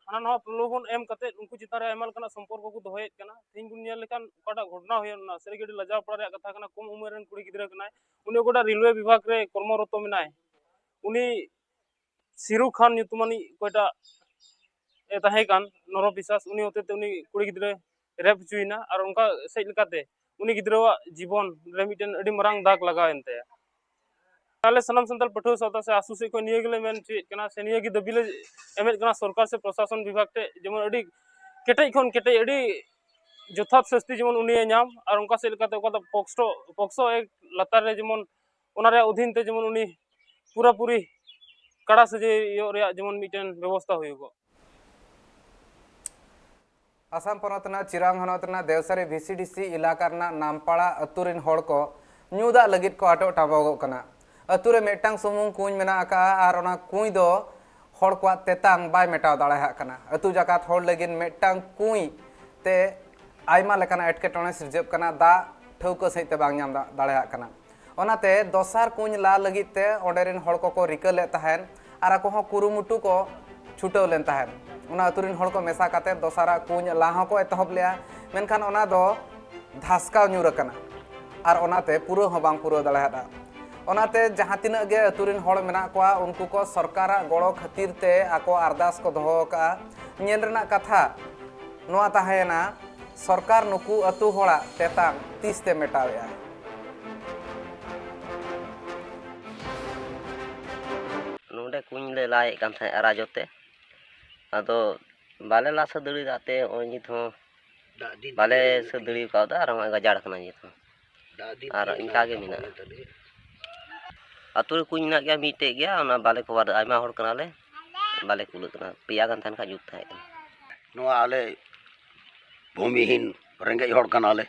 ᱦᱟᱱᱟ ᱱᱟᱣᱟ ᱯᱨᱚᱞᱳᱵᱷᱚᱱ ᱮᱢ ᱠᱟᱛᱮ ᱩᱱᱠᱩ ᱪᱮᱛᱟᱱ ᱨᱮ ᱟᱭᱢᱟ ᱞᱮᱠᱟᱱᱟᱜ ᱥᱚᱢᱯᱚᱨᱠᱚ ᱠᱚ ᱫᱚᱦᱚᱭᱮᱫ ᱠᱟᱱᱟ᱾ ᱛᱮᱦᱮᱧ ᱵᱚᱱ ᱧᱮᱞ ᱞᱮᱠᱷᱟᱱ ᱚᱠᱟᱴᱟᱜ ᱜᱷᱚᱴᱚᱱᱟ ᱦᱩᱭᱮᱱ, ᱚᱱᱟ ᱥᱟᱹᱨᱤᱜᱮ ᱟᱹᱰᱤ ᱞᱟᱡᱟᱣ ᱯᱟᱲᱟᱣ ᱨᱮᱭᱟᱜ ᱠᱟᱛᱷᱟ ᱠᱟᱱᱟ᱾ ᱠᱚᱢ ᱩᱢᱮᱨ ᱨᱮᱱ ᱠᱩᱲᱤ ᱜᱤᱫᱽᱨᱟᱹ ᱠᱟᱱᱟᱭ, ᱩᱱᱤ ᱚᱠᱟᱴᱟᱜ ᱨᱮᱞᱣᱮ ᱵᱤᱵᱷᱟᱜᱽ ᱨᱮ ᱠᱚᱨᱢᱚᱨᱚᱛᱚ ᱢᱮᱱᱟᱭ, ᱩᱱᱤ ᱥᱤᱨᱩ ᱠᱷᱟᱱ ᱧᱩᱛᱩᱢᱟᱱᱤᱡ ᱚᱠᱚᱭᱴᱟᱜ ᱮ ᱛᱟᱦᱮᱸ ᱠᱟᱱ ᱱᱚᱨᱚ ᱯᱤᱥᱟᱥ, ᱩᱱᱤ ᱦᱚᱛᱮᱛᱮ ᱩᱱᱤ ᱠᱩᱲᱤ ᱜᱤᱫᱽᱨᱟᱹ ᱨᱮᱯ ᱦᱚᱪᱚᱭᱮᱱᱟ ᱟᱨ ᱚᱱᱠᱟ ᱥᱮᱫ ᱞᱮᱠᱟᱛᱮ ᱩᱱᱤ ᱜᱤᱫᱽᱨᱟᱹᱣᱟᱜ ᱡᱤᱵᱚᱱ ᱨᱮ ᱢᱤᱫᱴᱮᱱ ᱟᱹᱰᱤ ᱢᱟᱨᱟᱝ ᱫᱟᱜᱽ ᱞᱟᱜᱟᱣᱮᱱ ᱛᱟᱭᱟ᱾ ᱟᱞᱮ ᱥᱟᱱᱟᱢ ᱥᱟᱱᱛᱟᱲ ᱯᱟᱹᱴᱷᱩᱣᱟᱹ ᱥᱟᱶᱛᱟ ᱥᱮ ᱟᱥᱩ ᱥᱮᱫ ᱠᱷᱚᱱ ᱱᱤᱭᱟᱹ ᱜᱮᱞᱮ ᱢᱮᱱ ᱦᱚᱪᱚᱭᱮᱫ ᱠᱟᱱᱟ ᱥᱮ ᱱᱤᱭᱟᱹ ᱜᱮ ᱫᱟᱹᱵᱤ ᱞᱮ ᱮᱢᱮᱫ ᱠᱟᱱᱟ ᱥᱚᱨᱠᱟᱨ ᱥᱮ ᱯᱨᱚᱥᱟᱥᱚᱱ ᱵᱤᱵᱷᱟᱜᱽ ᱴᱷᱮᱱ, ᱡᱮᱢᱚᱱ ᱟᱹᱰᱤ ᱠᱮᱴᱮᱡ ᱠᱷᱚᱱ ᱠᱮᱴᱮᱡ, ᱟᱹᱰᱤ ᱡᱚᱛᱷᱟᱛ ᱥᱟᱹᱥᱛᱤ ᱡᱮᱢᱚᱱ ᱩᱱᱤᱭᱮ ᱧᱟᱢ ᱟᱨ ᱚᱱᱠᱟ ᱥᱮᱫ ᱞᱮᱠᱟᱛᱮ ᱚᱠᱟ ᱫᱚ ᱯᱚᱠᱥᱚ, ᱯᱚᱠᱥᱚ ᱮᱠ ᱞᱟᱛᱟᱨ ᱨᱮ ᱡᱮᱢᱚᱱ ᱚᱱᱟ ᱨᱮᱭᱟᱜ ᱚᱫᱷᱤᱱ ᱛᱮ ᱡᱮᱢᱚᱱ ᱩᱱᱤ ᱯᱩᱨᱟᱹᱯᱩᱨᱤ ᱠᱟᱲᱟ ᱥᱟᱹᱜᱟᱹᱭᱚᱜ ᱨᱮᱭᱟᱜ ᱡᱮᱢᱚᱱ ᱢᱤᱫᱴᱮᱱ ᱵᱮᱵᱚᱥᱛᱷᱟ ᱦᱩᱭᱩᱜᱚᱜ᱾ ᱟᱥᱟᱢ ᱯᱚᱱᱚᱛ ᱨᱮᱱᱟᱜ ᱪᱤᱨᱟᱝ ᱦᱚᱱᱚᱛ ᱨᱮᱱᱟᱜ ᱫᱮᱣᱥᱟᱨᱤ ᱵᱷᱤ ᱥᱤ ᱰᱤ ᱥᱤ ᱮᱞᱟᱠᱟ ᱨᱮᱱᱟᱜ ᱱᱟᱢᱯᱟᱲᱟ ᱟᱹᱛᱩ ᱨᱮᱱ ᱦᱚᱲ ᱠᱚ ᱧᱩ ᱫᱟᱜ ᱞᱟᱹᱜᱤᱫ ᱠᱚ ᱟᱴᱚᱜ ᱴᱟᱵᱚᱜᱚᱜ ᱠᱟᱱᱟ᱾ ᱟᱹᱛᱩ ᱨᱮ ᱢᱤᱫᱴᱟᱝ ᱥᱩᱢᱩᱝ ᱠᱩᱧ ᱢᱮᱱᱟᱜ ᱟᱠᱟᱫᱼᱟ ᱟᱨ ᱚᱱᱟ ᱠᱩᱧ ᱫᱚ ᱦᱚᱲ ᱠᱚᱣᱟᱜ ᱛᱮᱛᱟᱝ ᱵᱟᱭ ᱢᱮᱴᱟᱣ ᱫᱟᱲᱮᱭᱟᱜ ᱠᱟᱱᱟ᱾ ᱟᱹᱛᱩ ᱡᱟᱠᱟᱛ ᱦᱚᱲ ᱞᱟᱹᱜᱤᱫ ᱢᱤᱫᱴᱟᱝ ᱠᱩᱧ ᱛᱮ ᱟᱭᱢᱟ ᱞᱮᱠᱟᱱᱟᱜ ᱮᱴᱠᱮᱴᱚᱬᱮ ᱥᱤᱨᱡᱟᱹᱜ ᱠᱟᱱᱟ, ᱫᱟᱜ ᱴᱷᱟᱹᱣᱠᱟᱹ ᱥᱟᱺᱦᱤᱡ ᱛᱮ ᱵᱟᱝ ᱧᱟᱢ ᱫᱟ-, ᱫᱟᱲᱮᱭᱟᱜ ᱠᱟᱱᱟ᱾ ᱚᱱᱟᱛᱮ ᱫᱚᱥᱟᱨ ᱠᱩᱧ ᱞᱟ ᱞᱟᱹᱜᱤᱫ ᱛᱮ ᱚᱸᱰᱮ ᱨᱮᱱ ᱦᱚᱲ ᱠᱚᱠᱚ ᱨᱤᱠᱟᱹ ᱞᱮᱫ ᱛᱟᱦᱮᱸᱱ ᱟᱨ ᱟᱠᱚ ᱦᱚᱸ ᱠᱩᱨᱩᱢᱩᱴᱩ ᱠᱚ ᱪᱷᱩᱴᱟᱹᱣ ᱞᱮᱱ ᱛᱟᱦᱮᱸᱱ᱾ ᱚᱱᱟ ᱟᱹᱛᱩ ᱨᱮᱱ ᱦᱚᱲ ᱠᱚ ᱢᱮᱥᱟ ᱠᱟᱛᱮ ᱫᱚᱥᱟᱨᱟᱜ ᱠᱩᱧ ᱞᱟ ᱦᱚᱸᱠᱚ ᱮᱛᱚᱦᱚᱵ ᱞᱮᱫᱼᱟ, ᱢᱮᱱᱠᱷᱟᱱ ᱚᱱᱟ ᱫᱚ ᱫᱷᱟᱥᱠᱟᱣ ᱧᱩᱨ ᱟᱠᱟᱱᱟ ᱟᱨ ᱚᱱᱟᱛᱮ ᱯᱩᱨᱟᱹᱣ ᱦᱚᱸ ᱵᱟᱝ ᱯᱩᱨᱟᱹᱣ ᱫᱟᱲᱮᱭᱟᱫᱼᱟ᱾ ᱚᱱᱟᱛᱮ ᱡᱟᱦᱟᱸ ᱛᱤᱱᱟᱹᱜ ᱜᱮ ᱟᱹᱛᱩ ᱨᱮᱱ ᱦᱚᱲ ᱢᱮᱱᱟᱜ ᱠᱚᱣᱟ, ᱩᱱᱠᱩ ᱠᱚ ᱥᱚᱨᱠᱟᱨᱟᱜ ᱜᱚᱲᱚ ᱠᱷᱟᱹᱛᱤᱨ ᱛᱮ ᱟᱠᱚ ᱟᱨᱫᱟᱥ ᱠᱚ ᱫᱚᱦᱚ ᱟᱠᱟᱫᱼᱟ᱾ ᱧᱮᱞ ᱨᱮᱱᱟᱜ ᱠᱟᱛᱷᱟ ᱱᱚᱣᱟ ᱛᱟᱦᱮᱸᱭᱮᱱᱟ, ᱥᱚᱨᱠᱟᱨ ᱱᱩᱠᱩ ᱟᱹᱛᱩ ᱦᱚᱲᱟᱜ ᱛᱮᱛᱟᱝ ᱛᱤᱥ ᱛᱮ ᱢᱮᱴᱟᱣᱮᱫᱼᱟ? ᱱᱚᱰᱮ ᱠᱩᱧ ᱞᱮ ᱞᱟᱭᱮᱫ ᱠᱟᱱ ᱛᱟᱦᱮᱸᱫ ᱟᱨᱟᱡᱚ ᱛᱮ, ᱟᱫᱚ ᱵᱟᱞᱮ ᱞᱟ ᱥᱟᱹᱛ ᱫᱟᱲᱮᱭᱟᱫᱟ ᱛᱮ ᱱᱚᱜᱼᱚᱭ ᱱᱤᱛ ᱦᱚᱸ ᱫᱟᱜ ᱫᱤᱱ ᱵᱟᱞᱮ ᱛᱮᱜᱮ ᱥᱟᱹᱛ ᱫᱟᱲᱮ ᱠᱟᱣᱫᱟ ᱟᱨ ᱱᱚᱜᱼᱚᱭ ᱜᱟᱡᱟᱲ ᱠᱟᱱᱟ ᱱᱤᱛ ᱦᱚᱸ᱾ ᱫᱟᱜ ᱫᱤᱱ ᱟᱨ ᱛᱮᱜᱮ ᱤᱱᱠᱟ ᱜᱮ ᱫᱟᱜ ᱢᱮᱱᱟᱜᱼᱟ᱾ ᱛᱟᱞᱮ᱾ ᱟᱹᱛᱩ ᱨᱮ ᱠᱩᱧ ᱢᱮᱱᱟᱜ ᱜᱮᱭᱟ ᱢᱤᱫᱴᱮᱡ ᱜᱮᱭᱟ, ᱚᱱᱟ ᱵᱟᱞᱮ ᱠᱚᱵᱷᱟᱨ ᱫᱟ, ᱟᱭᱢᱟ ᱦᱚᱲ ᱠᱟᱱᱟᱞᱮ, ᱵᱟᱞᱮ ᱠᱩᱞᱟᱹᱜ ᱠᱟᱱᱟ, ᱯᱮᱭᱟ ᱜᱟᱱ ᱛᱟᱦᱮᱱ ᱠᱷᱟᱡ ᱡᱩᱛ ᱛᱟᱦᱮᱸ ᱠᱟᱱᱟ᱾ ᱱᱚᱣᱟ ᱟᱞᱮ ᱵᱷᱩᱢᱤᱦᱤᱱ ᱨᱮᱸᱜᱮᱡ ᱦᱚᱲ ᱠᱟᱱᱟᱞᱮ,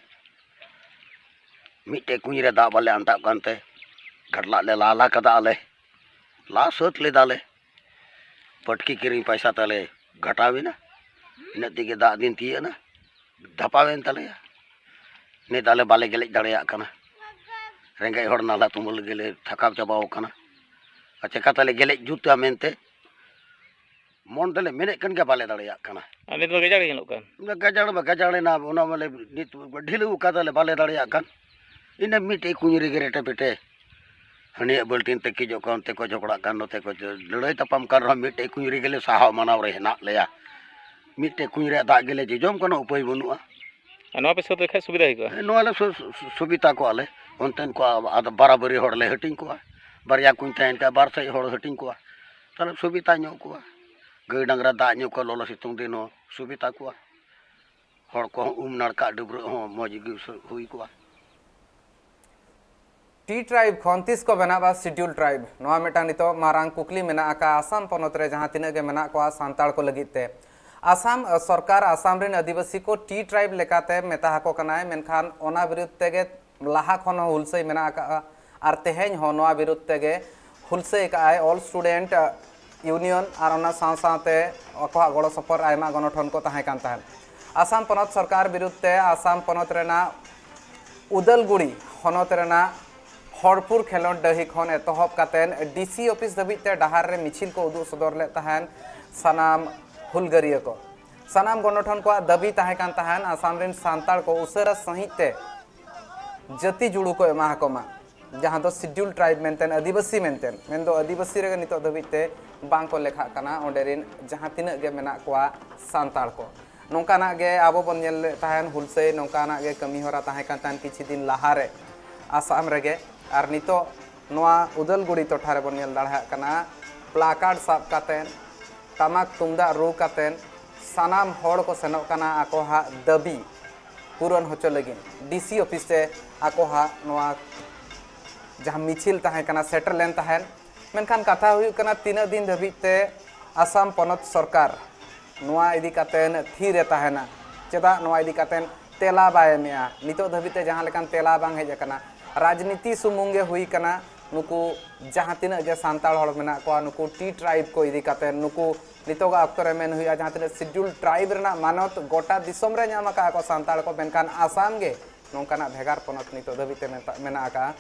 ᱢᱤᱫᱴᱮᱡ ᱠᱩᱧ ᱨᱮ ᱫᱟᱜ ᱵᱟᱞᱮ ᱟᱱᱴᱟᱜ ᱠᱟᱱᱛᱮ ᱜᱷᱟᱴᱞᱟᱜ ᱞᱮ ᱞᱟ ᱞᱟ ᱠᱟᱫᱟ ᱟᱞᱮ, ᱞᱟ ᱥᱟᱹᱛ ᱞᱮᱫᱟᱞᱮ, ᱯᱟᱹᱴᱠᱤ ᱠᱤᱨᱤᱧ ᱯᱚᱭᱥᱟ ᱛᱟᱞᱮ ᱜᱷᱟᱴᱟᱣ ᱮᱱᱟ, ᱤᱱᱟᱹᱜ ᱛᱮᱜᱮ ᱫᱟᱜ ᱫᱤᱱ ᱛᱤᱭᱟᱹᱜ ᱮᱱᱟ, ᱫᱷᱟᱯᱟᱣᱮᱱ ᱛᱟᱞᱮᱭᱟ᱾ ᱱᱤᱛ ᱟᱞᱮ ᱵᱟᱞᱮ ᱜᱮᱞᱮᱡ ᱫᱟᱲᱮᱭᱟᱜ ᱠᱟᱱᱟ, ᱨᱮᱸᱜᱮᱡ ᱦᱚᱲ ᱱᱟᱞᱦᱟ ᱛᱩᱢᱟᱹᱞ ᱜᱮᱞᱮ ᱛᱷᱟᱠᱟᱣ ᱪᱟᱵᱟᱣ ᱠᱟᱱᱟ᱾ ᱟᱨ ᱪᱮᱠᱟ ᱛᱮᱞᱮ ᱜᱮᱞᱮᱡ ᱡᱩᱛᱟ ᱢᱮᱱᱛᱮ ᱢᱚᱱ ᱛᱮᱞᱮ ᱢᱮᱱᱮᱫ ᱠᱟᱱ ᱜᱮᱭᱟ, ᱵᱟᱞᱮ ᱫᱟᱲᱮᱭᱟᱜ ᱠᱟᱱᱟ᱾ ᱟᱨ ᱱᱤᱛ ᱢᱟ ᱜᱟᱡᱟᱲ ᱜᱮ ᱧᱮᱞᱚᱜ ᱠᱟᱱ᱾ ᱜᱟᱡᱟᱲ ᱢᱟ ᱜᱟᱡᱟᱲ ᱮᱱᱟ, ᱚᱱᱟ ᱢᱟᱞᱮ ᱱᱤᱛ ᱰᱷᱤᱞᱟᱹᱣ ᱠᱟᱫᱟᱞᱮ, ᱵᱟᱞᱮ ᱫᱟᱲᱮᱭᱟᱜ ᱠᱟᱱ᱾ ᱤᱱᱟᱹ ᱢᱤᱫᱴᱮᱡ ᱠᱩᱧ ᱨᱮᱜᱮ ᱨᱮᱴᱮ ᱯᱮᱴᱮ, ᱦᱟᱹᱱᱤᱭᱟᱜ ᱵᱟᱹᱞᱴᱤᱱ ᱛᱮ ᱠᱤᱡᱚᱜ ᱠᱟᱱ, ᱚᱱᱛᱮ ᱠᱚ ᱡᱷᱚᱜᱽᱲᱟᱜ ᱠᱟᱱ, ᱱᱚᱛᱮ ᱠᱚ ᱞᱟᱹᱲᱦᱟᱹᱭ ᱛᱟᱯᱟᱢ ᱠᱟᱱ ᱨᱮᱦᱚᱸ ᱢᱤᱫᱴᱮᱡ ᱠᱩᱧ ᱨᱮᱜᱮ ᱞᱮ ᱥᱟᱦᱟᱣ ᱢᱟᱱᱟᱣ ᱨᱮ ᱦᱮᱱᱟᱜ ᱞᱮᱭᱟ᱾ ᱢᱤᱫᱴᱮᱡ ᱠᱩᱧ ᱨᱮᱭᱟᱜ ᱫᱟᱜ ᱜᱮᱞᱮ ᱡᱚᱡᱚᱢ ᱠᱟᱱᱟ, ᱩᱯᱟᱹᱭ ᱵᱟᱹᱱᱩᱜᱼᱟ᱾ ᱟᱨ ᱱᱚᱣᱟ ᱯᱮ ᱥᱟᱹᱛ ᱞᱮᱠᱷᱟᱡ ᱥᱩᱵᱤᱫᱷᱟ ᱦᱩᱭ ᱠᱚᱜᱼᱟ? ᱦᱮᱸ, ᱱᱚᱣᱟ ᱞᱮ ᱥᱩ-, ᱥᱩ-, ᱥᱩᱵᱤᱫᱷᱟ ᱠᱚᱜᱼᱟ ᱞᱮ, ᱚᱱᱛᱮᱱ ᱠᱚ ᱟᱫᱚ ᱵᱟᱨᱟᱵᱟᱹᱨᱤ ᱦᱚᱲ ᱞᱮ ᱦᱟᱹᱴᱤᱧ ᱠᱚᱣᱟ, ᱵᱟᱨᱭᱟ ᱠᱩᱧ ᱛᱟᱦᱮᱱ ᱠᱷᱟᱡ ᱵᱟᱨ ᱥᱮᱡ ᱦᱚᱲ ᱦᱟᱹᱴᱤᱧ ᱠᱚᱣᱟ, ᱛᱟᱦᱞᱮ ᱥᱩᱵᱤᱫᱷᱟ ᱧᱚᱜ ᱠᱚᱣᱟ᱾ ᱜᱟᱹᱭ ᱰᱟᱝᱨᱟ ᱫᱟᱜ ᱧᱩ ᱠᱚ ᱞᱚᱞᱚ ᱥᱤᱛᱩᱝ ᱫᱤᱱ ᱦᱚᱸ ᱥᱩᱵᱤᱫᱷᱟ ᱠᱚᱣᱟ, ᱦᱚᱲ ᱠᱚᱦᱚᱸ ᱩᱢ ᱱᱟᱲᱠᱟ ᱰᱟᱹᱵᱽᱨᱟᱹᱜ ᱦᱚᱸ ᱢᱚᱡᱽ ᱜᱮ ᱦᱩᱭ ᱠᱚᱜᱼᱟ᱾ ᱴᱤ ᱴᱨᱟᱭᱤᱵᱽ ᱠᱷᱚᱱ ᱛᱤᱥ ᱠᱚ ᱵᱮᱱᱟᱜᱼᱟ ᱥᱤᱰᱤᱭᱩᱞ ᱴᱨᱟᱭᱤᱵᱽ? ᱱᱚᱣᱟ ᱢᱤᱫᱴᱟᱝ ᱱᱤᱛᱚᱜ ᱢᱟᱨᱟᱝ ᱠᱩᱠᱞᱤ ᱢᱮᱱᱟᱜ ᱟᱠᱟᱫᱼᱟ ᱟᱥᱟᱢ ᱯᱚᱱᱚᱛ ᱨᱮ ᱡᱟᱦᱟᱸ ᱛᱤᱱᱟᱹᱜ ᱜᱮ ᱢᱮᱱᱟᱜ ᱠᱚᱣᱟ ᱥᱟᱱᱛᱟᱲ ᱠᱚ ᱞᱟᱹᱜᱤᱫ ᱛᱮ᱾ ᱟᱥᱟᱢ ᱥᱚᱨᱠᱟᱨ ᱟᱥᱟᱢ ᱨᱮᱱ ᱟᱹᱫᱤᱵᱟᱹᱥᱤ ᱠᱚ ᱴᱤ ᱴᱨᱟᱭᱤᱵᱽ ᱞᱮᱠᱟᱛᱮ ᱢᱮᱛᱟ ᱟᱠᱚ ᱠᱟᱱᱟᱭ, ᱢᱮᱱᱠᱷᱟᱱ ᱚᱱᱟ ᱵᱤᱨᱩᱫᱽ ᱛᱮᱜᱮ ᱞᱟᱦᱟ ᱠᱷᱚᱱ ᱦᱚᱸ ᱦᱩᱞᱥᱟᱹᱭ ᱢᱮᱱᱟᱜ ᱟᱠᱟᱫᱼᱟ ᱟᱨ ᱛᱮᱦᱮᱧ ᱦᱚᱸ ᱱᱚᱣᱟ ᱵᱤᱨᱩᱫᱽ ᱛᱮᱜᱮ ᱦᱩᱞᱥᱟᱹᱭ ᱟᱠᱟᱫᱼᱟᱭ ᱚᱞ ᱥᱴᱩᱰᱮᱱᱴ ᱤᱭᱩᱱᱤᱭᱚᱱ ᱟᱨ ᱚᱱᱟ ᱥᱟᱶ ᱥᱟᱶᱛᱮ ᱟᱠᱚᱣᱟᱜ ᱜᱚᱲᱚ ᱥᱚᱯᱚᱦᱚᱫ ᱟᱭᱢᱟ ᱜᱚᱱᱚᱴᱷᱚᱱ ᱠᱚ ᱛᱟᱦᱮᱸ ᱠᱟᱱ ᱛᱟᱦᱮᱸᱫ᱾ ᱟᱥᱟᱢ ᱯᱚᱱᱚᱛ ᱥᱚᱨᱠᱟᱨ ᱵᱤᱨᱩᱫᱽ ᱛᱮ ᱟᱥᱟᱢ ᱯᱚᱱᱚᱛ ᱨᱮᱱᱟᱜ ᱩᱫᱟᱞᱜᱩᱲᱤ ᱦᱚᱱᱚᱛ ᱨᱮᱱᱟᱜ ᱦᱚᱲᱯᱩᱨ ᱠᱷᱮᱞᱚᱸᱰ ᱰᱟᱹᱦᱤ ᱠᱷᱚᱱ ᱮᱛᱚᱦᱚᱵ ᱠᱟᱛᱮ ᱰᱤ ᱥᱤ ᱚᱯᱷᱤᱥ ᱫᱷᱟᱹᱵᱤᱡ ᱛᱮ ᱰᱟᱦᱟᱨ ᱨᱮ ᱢᱤᱪᱷᱤᱞ ᱠᱚ ᱩᱫᱩᱜ ᱥᱚᱫᱚᱨ ᱞᱮᱫ ᱛᱟᱦᱮᱸᱱ ᱥᱟᱱᱟᱢ ᱦᱩᱞᱜᱟᱹᱨᱤᱭᱟᱹ ᱠᱚ᱾ ᱥᱟᱱᱟᱢ ᱜᱚᱱᱚᱴᱷᱚᱱ ᱠᱚᱣᱟᱜ ᱫᱟᱹᱵᱤ ᱛᱟᱦᱮᱸ ᱠᱟᱱ ᱛᱟᱦᱮᱸᱱ ᱟᱥᱟᱢ ᱨᱮᱱ ᱥᱟᱱᱛᱟᱲ ᱠᱚ ᱩᱥᱟᱹᱨᱟ ᱥᱟᱺᱦᱤᱡ ᱛᱮ ᱡᱟᱹᱛᱤ ᱡᱩᱲᱩ ᱠᱚ ᱮᱢᱟ ᱟᱠᱚ ᱢᱟ, ᱡᱟᱦᱟᱸ ᱫᱚ ᱥᱤᱰᱤᱭᱩᱞ ᱴᱨᱟᱭᱤᱵᱽ ᱢᱮᱱᱛᱮ, ᱟᱹᱫᱤᱵᱟᱹᱥᱤ ᱢᱮᱱᱛᱮ, ᱢᱮᱱᱫᱚ ᱟᱹᱫᱤᱵᱟᱹᱥᱤ ᱨᱮᱜᱮ ᱱᱤᱛᱚᱜ ᱫᱷᱟᱹᱵᱤᱡ ᱛᱮ ᱵᱟᱝ ᱠᱚ ᱞᱮᱠᱷᱟᱜ ᱠᱟᱱᱟ ᱚᱸᱰᱮ ᱨᱮᱱ ᱡᱟᱦᱟᱸ ᱛᱤᱱᱟᱹᱜ ᱜᱮ ᱢᱮᱱᱟᱜ ᱠᱚᱣᱟ ᱥᱟᱱᱛᱟᱲ ᱠᱚ᱾ ᱱᱚᱝᱠᱟᱱᱟᱜ ᱜᱮ ᱟᱵᱚ ᱵᱚᱱ ᱧᱮᱞ ᱞᱮᱫ ᱛᱟᱦᱮᱸᱱ ᱦᱩᱞᱥᱟᱹᱭ, ᱱᱚᱝᱠᱟᱱᱟᱜ ᱜᱮ ᱠᱟᱹᱢᱤ ᱦᱚᱨᱟ ᱛᱟᱦᱮᱸ ᱠᱟᱱ ᱛᱟᱦᱮᱸᱱ ᱠᱤᱪᱷᱩ ᱫᱤᱱ ᱞᱟᱦᱟᱨᱮ ᱟᱥᱟᱢ ᱨᱮᱜᱮ᱾ ᱟᱨ ᱱᱤᱛᱚᱜ ᱱᱚᱣᱟ ᱩᱫᱟᱞᱜᱩᱲᱤ ᱴᱚᱴᱷᱟ ᱨᱮᱵᱚᱱ ᱧᱮᱞ ᱫᱟᱲᱮᱭᱟᱜ ᱠᱟᱱᱟ, ᱯᱞᱟᱠᱟᱨᱰ ᱥᱟᱵ ᱠᱟᱛᱮᱱ, ᱴᱟᱢᱟᱠ ᱛᱩᱢᱫᱟᱜ ᱨᱩ ᱠᱟᱛᱮᱱ ᱥᱟᱱᱟᱢ ᱦᱚᱲ ᱠᱚ ᱥᱮᱱᱚᱜ ᱠᱟᱱᱟ ᱟᱠᱚᱣᱟᱜ ᱫᱟᱹᱵᱤ ᱯᱩᱨᱚᱱ ᱦᱚᱪᱚ ᱞᱟᱹᱜᱤᱫ᱾ ᱰᱤ ᱥᱤ ᱚᱯᱷᱤᱥ ᱛᱮ ᱟᱠᱚᱣᱟᱜ ᱱᱚᱣᱟ ᱡᱟᱦᱟᱸ ᱢᱤᱪᱷᱤᱞ ᱛᱟᱦᱮᱸ ᱠᱟᱱᱟ, ᱥᱮᱴᱮᱨ ᱞᱮᱱ ᱛᱟᱦᱮᱸᱱ᱾ ᱢᱮᱱᱠᱷᱟᱱ ᱠᱟᱛᱷᱟ ᱦᱩᱭᱩᱜ ᱠᱟᱱᱟ, ᱛᱤᱱᱟᱹᱜ ᱫᱤᱱ ᱫᱷᱟᱹᱵᱤᱡ ᱛᱮ ᱟᱥᱟᱢ ᱯᱚᱱᱚᱛ ᱥᱚᱨᱠᱟᱨ ᱱᱚᱣᱟ ᱤᱫᱤ ᱠᱟᱛᱮᱱ ᱛᱷᱤᱨ ᱮ ᱛᱟᱦᱮᱸᱱᱟ? ᱪᱮᱫᱟᱜ ᱱᱚᱣᱟ ᱤᱫᱤ ᱠᱟᱛᱮᱱ ᱛᱮᱞᱟ ᱵᱟᱭ ᱮᱢᱮᱜᱼᱟ? ᱱᱤᱛᱚᱜ ᱫᱷᱟᱹᱵᱤᱡ ᱛᱮ ᱡᱟᱦᱟᱸ ᱞᱮᱠᱟᱱ ᱛᱮᱞᱟ ᱵᱟᱝ ᱦᱮᱡ ᱟᱠᱟᱱᱟ᱾ ᱨᱟᱡᱽᱱᱤᱛᱤ ᱥᱩᱢᱩᱝ ᱜᱮ ᱦᱩᱭ ᱠᱟᱱᱟ᱾ ᱱᱩᱠᱩ ᱡᱟᱦᱟᱸ ᱛᱤᱱᱟᱹᱜ ᱜᱮ ᱥᱟᱱᱛᱟᱲ ᱦᱚᱲ ᱢᱮᱱᱟᱜ ᱠᱚᱣᱟ, ᱱᱩᱠᱩ ᱴᱤ ᱴᱨᱟᱭᱤᱵᱽ ᱠᱚ ᱤᱫᱤ ᱠᱟᱛᱮ, ᱱᱩᱠᱩ ᱱᱤᱛᱚᱜᱟᱜ ᱚᱠᱛᱚ ᱨᱮ ᱢᱮᱱ ᱦᱩᱭᱩᱜᱼᱟ, ᱡᱟᱦᱟᱸ ᱛᱤᱱᱟᱹᱜ ᱥᱤᱰᱤᱭᱩᱞ ᱴᱨᱟᱭᱤᱵᱽ ᱨᱮᱱᱟᱜ ᱢᱟᱱᱚᱛ ᱜᱚᱴᱟ ᱫᱤᱥᱚᱢ ᱨᱮ ᱧᱟᱢ ᱟᱠᱟᱫ ᱠᱚ ᱥᱟᱱᱛᱟᱲ ᱠᱚ, ᱢᱮᱱᱠᱷᱟᱱ ᱟᱥᱟᱢ ᱜᱮ ᱱᱚᱝᱠᱟᱱᱟᱜ ᱵᱷᱮᱜᱟᱨ ᱯᱚᱱᱚᱛ ᱱᱤᱛᱚᱜ ᱫᱷᱟᱹᱵᱤᱡ ᱛᱮ ᱢᱮᱛᱟ-, ᱢᱮᱱᱟᱜ ᱟᱠᱟᱫᱼᱟ,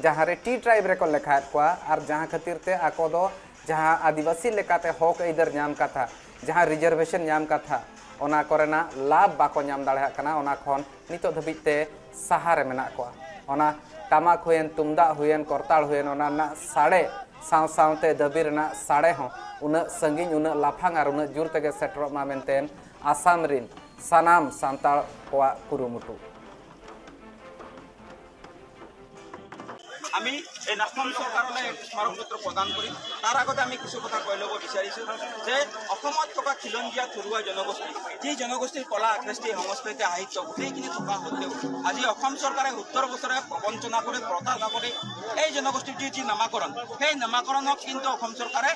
ᱡᱟᱦᱟᱸ ᱨᱮ ᱴᱤ ᱴᱨᱟᱭᱤᱵᱽ ᱨᱮᱠᱚ ᱞᱮᱠᱷᱟᱭᱮᱫ ᱠᱚᱣᱟ ᱟᱨ ᱡᱟᱦᱟᱸ ᱠᱷᱟᱹᱛᱤᱨ ᱛᱮ ᱟᱠᱚ ᱫᱚ ᱡᱟᱦᱟᱸ ᱟᱹᱫᱤᱵᱟᱹᱥᱤ ᱞᱮᱠᱟᱛᱮ ᱦᱚᱠ ᱟᱹᱭᱫᱟᱹᱨ ᱧᱟᱢ ᱠᱟᱛᱷᱟ, ᱡᱟᱦᱟᱸ ᱨᱤᱡᱟᱨᱵᱷᱮᱥᱚᱱ ᱧᱟᱢ ᱠᱟᱛᱷᱟ, ᱚᱱᱟ ᱠᱚᱨᱮᱱᱟᱜ ᱞᱟᱵᱷ ᱵᱟᱠᱚ ᱧᱟᱢ ᱫᱟᱲᱮᱭᱟᱜ ᱠᱟᱱᱟ᱾ ᱚᱱᱟ ᱠᱷᱚᱱ ᱱᱤᱛᱚᱜ ᱫᱷᱟᱹᱵᱤᱡ ᱛᱮ ᱥᱟᱦᱟ ᱨᱮ ᱢᱮᱱᱟᱜ ᱠᱚᱣᱟ᱾ ᱚᱱᱟ ᱴᱟᱢᱟᱠ ᱦᱩᱭᱮᱱ, ᱛᱩᱢᱫᱟᱜ ᱦᱩᱭᱮᱱ, ᱠᱚᱨᱛᱟᱞ ᱦᱩᱭᱮᱱ, ᱚᱱᱟ ᱨᱮᱱᱟᱜ ᱥᱟᱰᱮ ᱥᱟᱶ ᱥᱟᱶᱛᱮ ᱫᱟᱹᱵᱤ ᱨᱮᱱᱟᱜ ᱥᱟᱰᱮ ᱦᱚᱸ ᱩᱱᱟᱹᱜ ᱥᱟᱺᱜᱤᱧ, ᱩᱱᱟᱹᱜ ᱞᱟᱯᱷᱟᱝ ᱟᱨ ᱩᱱᱟᱹᱜ ᱡᱳᱨ ᱛᱮᱜᱮ ᱥᱮᱴᱮᱨᱚᱜ ᱢᱟ ᱢᱮᱱᱛᱮ ᱟᱥᱟᱢ ᱨᱤᱱ ᱥᱟᱱᱟᱢ ᱥᱟᱱᱛᱟᱲ ᱠᱚᱣᱟᱜ ᱠᱩᱨᱩᱢᱩᱴᱩ᱾ আমি এই অসম চৰকাৰলৈ এক স্মাৰক পত্ৰ প্ৰদান কৰিম। তাৰ আগতে আমি কিছু কথা কৈ ল'ব বিচাৰিছোঁ যে অসমত থকা খিলঞ্জীয়া থলুৱা জনগোষ্ঠী, যি জনগোষ্ঠীৰ কলা কৃষ্টি সংস্কৃতি সাহিত্য গোটেইখিনি থকা সত্ত্বেও আজি অসম চৰকাৰে সত্তৰ বছৰে প্ৰবঞ্চনা কৰি, প্ৰতাৰণা কৰি এই জনগোষ্ঠীৰ যি যি নামাকৰণ, সেই নামাকৰণক কিন্তু অসম চৰকাৰে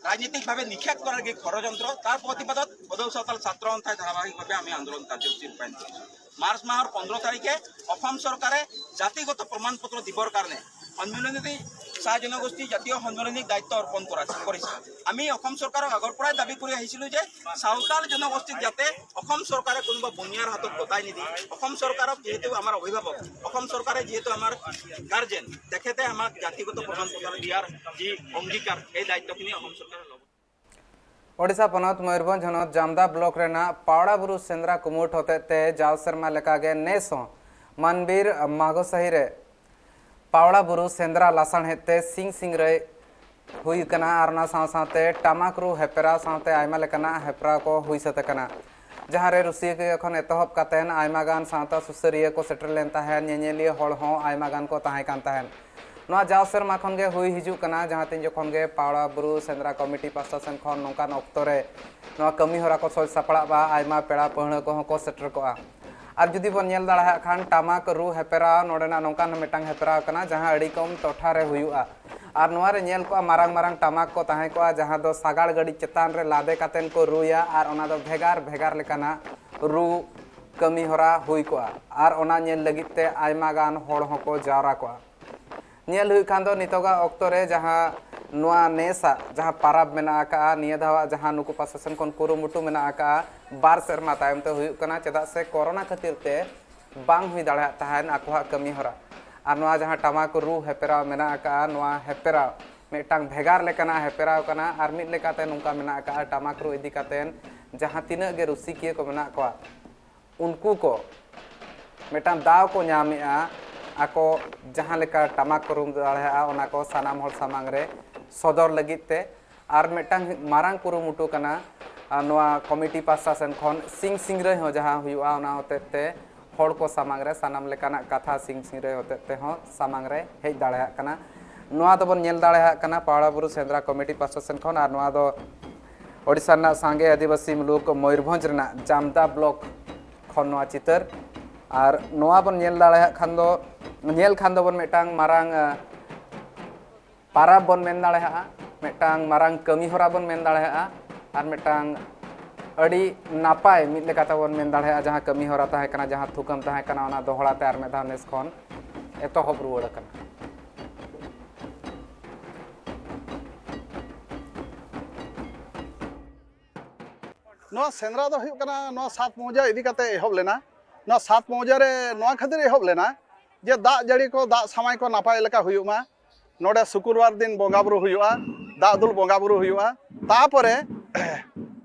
ৰাজনৈতিকভাৱে নিষেধ কৰাৰ যি ষড়যন্ত্ৰ, তাৰ প্ৰতিবাদত বড়ো চাওতাল ছাত্ৰ সন্থাই ধাৰাবাহিকভাৱে আমি আন্দোলন কাৰ্যসূচী ৰূপায়ণ কৰিছোঁ। মাৰ্চ মাহৰ পোন্ধৰ তাৰিখে অসম চৰকাৰে জাতিগত প্ৰমাণ পত্ৰ দিবৰ কাৰণে সন্মিলনী চাহ জনগোষ্ঠী জাতীয় সন্মিলনীক দায়িত্ব অৰ্পণ কৰা কৰিছে। আমি অসম চৰকাৰক আগৰ পৰাই দাবী কৰি আহিছিলোঁ যে চাওতাল জনগোষ্ঠীক যাতে অসম চৰকাৰে কোনোবা বনিয়াৰ হাতত গতাই নিদিয়ে। অসম চৰকাৰক যিহেতু আমাৰ অভিভাৱক, অসম চৰকাৰে যিহেতু আমাৰ গাৰ্জেন, তেখেতে আমাক জাতিগত প্ৰমাণ পত্ৰ দিয়াৰ যি অংগীকাৰ, সেই দায়িত্বখিনি অসম চৰকাৰে ল'ব। ᱳᱰᱤᱥᱟ ᱯᱚᱱᱚᱛ ᱢᱚᱭᱩᱨᱵᱷᱚᱸᱡᱽ ᱦᱚᱱᱚᱛ ᱡᱟᱢᱫᱟ ᱵᱞᱚᱠ ᱨᱮᱱᱟᱜ ᱯᱟᱣᱲᱟ ᱵᱩᱨᱩ ᱥᱮᱸᱫᱽᱨᱟ ᱠᱩᱢᱩᱴ ᱦᱚᱛᱮᱡ ᱛᱮ ᱡᱟᱣ ᱥᱮᱨᱢᱟ ᱞᱮᱠᱟᱜᱮ ᱱᱮᱥ ᱦᱚᱸ ᱢᱟᱱᱵᱤᱨ ᱢᱟᱜᱚ ᱥᱟᱹᱦᱤ ᱨᱮ ᱯᱟᱣᱲᱟ ᱵᱩᱨᱩ ᱥᱮᱸᱫᱽᱨᱟ ᱞᱟᱥᱟᱬᱦᱮᱫ ᱛᱮ ᱥᱤᱝ ᱥᱤᱝᱨᱟᱹᱭ ᱦᱩᱭ ᱟᱠᱟᱱᱟ ᱟᱨ ᱚᱱᱟ ᱥᱟᱶ ᱥᱟᱶᱛᱮ ᱴᱟᱢᱟᱠ ᱨᱩ ᱦᱮᱯᱨᱟᱣ ᱥᱟᱶᱛᱮ ᱟᱭᱢᱟ ᱞᱮᱠᱟᱱᱟᱜ ᱦᱮᱯᱨᱟᱣ ᱠᱚ ᱦᱩᱭ ᱥᱟᱹᱛ ᱟᱠᱟᱱᱟ, ᱡᱟᱦᱟᱸ ᱨᱮ ᱨᱩᱥᱤᱠᱤᱭᱟᱹ ᱠᱷᱚᱱ ᱮᱛᱚᱦᱚᱵ ᱠᱟᱛᱮ ᱟᱭᱢᱟ ᱜᱟᱱ ᱥᱟᱶᱛᱟ ᱥᱩᱥᱟᱹᱨᱤᱭᱟᱹ ᱠᱚ ᱥᱮᱴᱮᱨ ᱞᱮᱱ ᱛᱟᱦᱮᱸᱫ, ᱧᱮᱧᱮᱞᱤᱭᱟᱹ ᱦᱚᱲ ᱦᱚᱸ ᱟᱭᱢᱟ ᱜᱟᱱ ᱠᱚ ᱛᱟᱦᱮᱸ ᱠᱟᱱ ᱛᱟᱦᱮᱸᱫ᱾ ᱱᱚᱣᱟ ᱡᱟᱣ ᱥᱮᱨᱢᱟ ᱠᱷᱚᱱ ᱜᱮ ᱦᱩᱭ ᱦᱤᱡᱩᱜ ᱠᱟᱱᱟ, ᱡᱟᱦᱟᱸ ᱛᱤᱱ ᱡᱚᱠᱷᱚᱱ ᱜᱮ ᱯᱟᱣᱲᱟ ᱵᱩᱨᱩ ᱥᱮᱸᱫᱽᱨᱟ ᱠᱚᱢᱤᱴᱤ ᱯᱟᱥᱴᱟ ᱥᱮᱱ ᱠᱷᱚᱱ ᱱᱚᱝᱠᱟᱱ ᱚᱠᱛᱚ ᱨᱮ ᱱᱚᱣᱟ ᱠᱟᱹᱢᱤ ᱦᱚᱨᱟ ᱠᱚ ᱥᱟᱹᱛ ᱥᱟᱯᱲᱟᱜᱼᱟ, ᱟᱭᱢᱟ ᱯᱮᱲᱟ ᱯᱟᱹᱦᱲᱟᱹ ᱠᱚᱦᱚᱸ ᱠᱚ ᱥᱮᱴᱮᱨ ᱠᱚᱜᱼᱟ᱾ ᱟᱨ ᱡᱩᱫᱤ ᱵᱚᱱ ᱧᱮᱞ ᱫᱟᱲᱮᱭᱟᱜ ᱠᱷᱟᱱ, ᱴᱟᱢᱟᱠ ᱨᱩ ᱦᱮᱯᱨᱟᱣ ᱱᱚᱰᱮᱱᱟᱜ ᱱᱚᱝᱠᱟᱱ ᱢᱤᱫᱴᱟᱝ ᱦᱮᱯᱨᱟᱣ ᱠᱟᱱᱟ, ᱡᱟᱦᱟᱸ ᱟᱹᱰᱤ ᱠᱚᱢ ᱴᱚᱴᱷᱟ ᱨᱮ ᱦᱩᱭᱩᱜᱼᱟ᱾ ᱟᱨ ᱱᱚᱣᱟ ᱨᱮ ᱧᱮᱞ ᱠᱚᱜᱼᱟ, ᱢᱟᱨᱟᱝ ᱢᱟᱨᱟᱝ ᱴᱟᱢᱟᱠ ᱠᱚ ᱛᱟᱦᱮᱸ ᱠᱚᱜᱼᱟ, ᱡᱟᱦᱟᱸ ᱫᱚ ᱥᱟᱜᱟᱲ ᱜᱟᱹᱰᱤ ᱪᱮᱛᱟᱱ ᱨᱮ ᱞᱟᱫᱮ ᱠᱟᱛᱮᱱ ᱠᱚ ᱨᱩᱭᱟ ᱟᱨ ᱚᱱᱟ ᱫᱚ ᱵᱷᱮᱜᱟᱨ ᱵᱷᱮᱜᱟᱨ ᱞᱮᱠᱟᱱᱟᱜ ᱨᱩ ᱠᱟᱹᱢᱤ ᱦᱚᱨᱟ ᱦᱩᱭ ᱠᱚᱜᱼᱟ᱾ ᱟᱨ ᱚᱱᱟ ᱧᱮᱞ ᱞᱟᱹᱜᱤᱫ ᱛᱮ ᱟᱭᱢᱟ ᱜᱟᱱ ᱦᱚᱲ ᱦᱚᱸᱠᱚ ᱡᱟᱣᱨᱟ ᱠᱚᱜᱼᱟ᱾ ᱧᱮᱞ ᱦᱩᱭᱩᱜ ᱠᱷᱟᱱ ᱫᱚ, ᱱᱤᱛᱚᱜᱟᱜ ᱚᱠᱛᱚ ᱨᱮ ᱡᱟᱦᱟᱸ ᱱᱚᱣᱟ ᱱᱮᱥᱟᱜ ᱡᱟᱦᱟᱸ ᱯᱟᱨᱟᱵᱽ ᱢᱮᱱᱟᱜ ᱟᱠᱟᱫᱼᱟ, ᱱᱤᱭᱟᱹ ᱫᱷᱟᱣᱟᱜ ᱡᱟᱦᱟᱸ ᱱᱩᱠᱩ ᱯᱟᱥᱴᱟ ᱥᱮᱱ ᱠᱷᱚᱱ ᱠᱩᱨᱩᱢᱩᱴᱩ ᱢᱮᱱᱟᱜ ᱟᱠᱟᱫᱼᱟ, ᱵᱟᱨ ᱥᱮᱨᱢᱟ ᱛᱟᱭᱚᱢ ᱛᱮ ᱦᱩᱭᱩᱜ ᱠᱟᱱᱟ, ᱪᱮᱫᱟᱜ ᱥᱮ ᱠᱳᱨᱳᱱᱟ ᱠᱷᱟᱹᱛᱤᱨ ᱛᱮ ᱵᱟᱝ ᱦᱩᱭ ᱫᱟᱲᱮᱭᱟᱜ ᱛᱟᱦᱮᱸᱫ ᱟᱠᱚᱣᱟᱜ ᱠᱟᱹᱢᱤ ᱦᱚᱨᱟ᱾ ᱟᱨ ᱱᱚᱣᱟ ᱡᱟᱦᱟᱸ ᱴᱟᱢᱟᱠ ᱨᱩ ᱦᱮᱯᱨᱟᱣ ᱢᱮᱱᱟᱜ ᱟᱠᱟᱫᱼᱟ, ᱱᱚᱣᱟ ᱦᱮᱯᱨᱟᱣ ᱢᱤᱫᱴᱟᱝ ᱵᱷᱮᱜᱟᱨ ᱞᱮᱠᱟᱱᱟᱜ ᱦᱮᱯᱨᱟᱣ ᱠᱟᱱᱟ᱾ ᱟᱨ ᱢᱤᱫ ᱞᱮᱠᱟᱛᱮ ᱱᱚᱝᱠᱟ ᱢᱮᱱᱟᱜ ᱟᱠᱟᱫᱼᱟ, ᱴᱟᱢᱟᱠ ᱨᱩ ᱤᱫᱤ ᱠᱟᱛᱮ ᱡᱟᱦᱟᱸ ᱛᱤᱱᱟᱹᱜ ᱜᱮ ᱨᱩᱥᱤᱠᱤᱭᱟᱹ ᱠᱚ ᱢᱮᱱᱟᱜ ᱠᱚᱣᱟ, ᱩᱱᱠᱩ ᱠᱚ ᱢᱤᱫᱴᱟᱝ ᱫᱟᱣ ᱠᱚ ᱧᱟᱢᱮᱜᱼᱟ, ᱟᱠᱚ ᱡᱟᱦᱟᱸ ᱞᱮᱠᱟ ᱴᱟᱢᱟᱠ ᱠᱚ ᱨᱩ ᱫᱟᱲᱮᱭᱟᱜᱼᱟ, ᱚᱱᱟ ᱠᱚ ᱥᱟᱱᱟᱢ ᱦᱚᱲ ᱥᱟᱢᱟᱝ ᱨᱮ ᱥᱚᱫᱚᱨ ᱞᱟᱹᱜᱤᱫ ᱛᱮ᱾ ᱟᱨ ᱢᱤᱫᱴᱟᱝ ᱢᱟᱨᱟᱝ ᱠᱩᱨᱩᱢᱩᱴᱩ ᱠᱟᱱᱟ, ᱟᱨ ᱱᱚᱣᱟ ᱠᱚᱢᱤᱴᱤ ᱯᱟᱥᱴᱟ ᱥᱮᱱ ᱠᱷᱚᱱ ᱥᱤᱝ ᱥᱤᱝᱨᱟᱹᱭ ᱦᱚᱸ ᱡᱟᱦᱟᱸ ᱦᱩᱭᱩᱜᱼᱟ, ᱚᱱᱟ ᱦᱚᱛᱮᱡ ᱛᱮ ᱦᱚᱲ ᱠᱚ ᱥᱟᱢᱟᱝ ᱨᱮ ᱥᱟᱱᱟᱢ ᱞᱮᱠᱟᱱᱟᱜ ᱠᱟᱛᱷᱟ ᱥᱤᱧ ᱥᱤᱝᱨᱟᱹᱭ ᱦᱚᱛᱮᱡ ᱛᱮᱦᱚᱸ ᱥᱟᱢᱟᱝ ᱨᱮ ᱦᱮᱡ ᱫᱟᱲᱮᱭᱟᱜ ᱠᱟᱱᱟ᱾ ᱱᱚᱣᱟ ᱫᱚᱵᱚᱱ ᱧᱮᱞ ᱫᱟᱲᱮᱭᱟᱜ ᱠᱟᱱᱟ ᱯᱟᱣᱲᱟ ᱵᱩᱨᱩ ᱥᱮᱸᱫᱽᱨᱟ ᱠᱚᱢᱤᱴᱤ ᱯᱟᱥᱴᱟ ᱥᱮᱱ ᱠᱷᱚᱱ, ᱟᱨ ᱱᱚᱣᱟ ᱫᱚ ᱳᱰᱤᱥᱟ ᱨᱮᱱᱟᱜ ᱥᱟᱸᱜᱮ ᱟᱹᱫᱤᱵᱟᱹᱥᱤ ᱢᱩᱞᱩᱠ ᱢᱚᱭᱩᱨᱵᱷᱚᱸᱡᱽ ᱨᱮᱱᱟᱜ ᱡᱟᱢᱫᱟ ᱵᱞᱚᱠ ᱠᱷᱚᱱ ᱱᱚᱣᱟ ᱪᱤᱛᱟᱹᱨ᱾ ᱟᱨ ᱱᱚᱣᱟ ᱵᱚᱱ ᱧᱮᱞ ᱫᱟᱲᱮᱭᱟᱜ ᱠᱷᱟᱱ ᱫᱚ, ᱧᱮᱞ ᱠᱷᱟᱱ ᱫᱚᱵᱚᱱ ᱢᱤᱫᱴᱟᱝ ᱢᱟᱨᱟᱝ, ᱟᱸ, ᱯᱟᱨᱟᱵᱽ ᱵᱚᱱ ᱢᱮᱱ ᱫᱟᱲᱮᱭᱟᱜᱼᱟ, ᱢᱤᱫᱴᱟᱝ ᱢᱟᱨᱟᱝ ᱠᱟᱹᱢᱤ ᱦᱚᱨᱟ ᱵᱚᱱ ᱢᱮᱱ ᱫᱟᱲᱮᱭᱟᱜᱼᱟ, ᱟᱨ ᱢᱤᱫᱴᱟᱝ ᱟᱹᱰᱤ ᱱᱟᱯᱟᱭ ᱢᱤᱫ ᱞᱮᱠᱟᱛᱮ ᱵᱚᱱ ᱢᱮᱱ ᱫᱟᱲᱮᱭᱟᱜᱼᱟ, ᱡᱟᱦᱟᱸ ᱠᱟᱹᱢᱤ ᱦᱚᱨᱟ ᱛᱟᱦᱮᱸ ᱠᱟᱱᱟ, ᱡᱟᱦᱟᱸ ᱛᱷᱩᱠᱟᱹᱢ ᱛᱟᱦᱮᱸ ᱠᱟᱱᱟ, ᱚᱱᱟ ᱫᱚᱦᱲᱟ ᱛᱮ ᱟᱨ ᱢᱤᱫ ᱫᱷᱟᱣ ᱱᱮᱥ ᱠᱷᱚᱱ ᱮᱛᱚᱦᱚᱵ ᱨᱩᱣᱟᱹᱲ ᱟᱠᱟᱱᱟ᱾ ᱱᱚᱣᱟ ᱥᱮᱸᱫᱽᱨᱟ ᱫᱚ ᱦᱩᱭᱩᱜ ᱠᱟᱱᱟ, ᱱᱚᱣᱟ ᱥᱟᱛ ᱢᱚᱣᱡᱟ ᱤᱫᱤ ᱠᱟᱛᱮ ᱮᱦᱚᱵ ᱞᱮᱱᱟ᱾ ᱱᱚᱣᱟ ᱥᱟᱛ ᱢᱚᱣᱡᱟ ᱨᱮ ᱱᱚᱣᱟ ᱠᱷᱟᱹᱛᱤᱨ ᱮᱦᱚᱵ ᱞᱮᱱᱟ ᱡᱮ ᱫᱟᱜ ᱡᱟᱹᱲᱤ ᱠᱚ, ᱫᱟᱜ ᱥᱟᱶᱟᱭ ᱠᱚ ᱱᱟᱯᱟᱭ ᱞᱮᱠᱟ ᱦᱩᱭᱩᱜ ᱢᱟ, ᱱᱚᱰᱮ ᱥᱩᱠᱨᱵᱟᱨ ᱫᱤᱱ ᱵᱚᱸᱜᱟ ᱵᱩᱨᱩ ᱦᱩᱭᱩᱜᱼᱟ, ᱫᱟᱜ ᱫᱩᱞ ᱵᱚᱸᱜᱟ ᱵᱩᱨᱩ ᱦᱩᱭᱩᱜᱼᱟ᱾ ᱛᱟᱯᱚᱨᱮ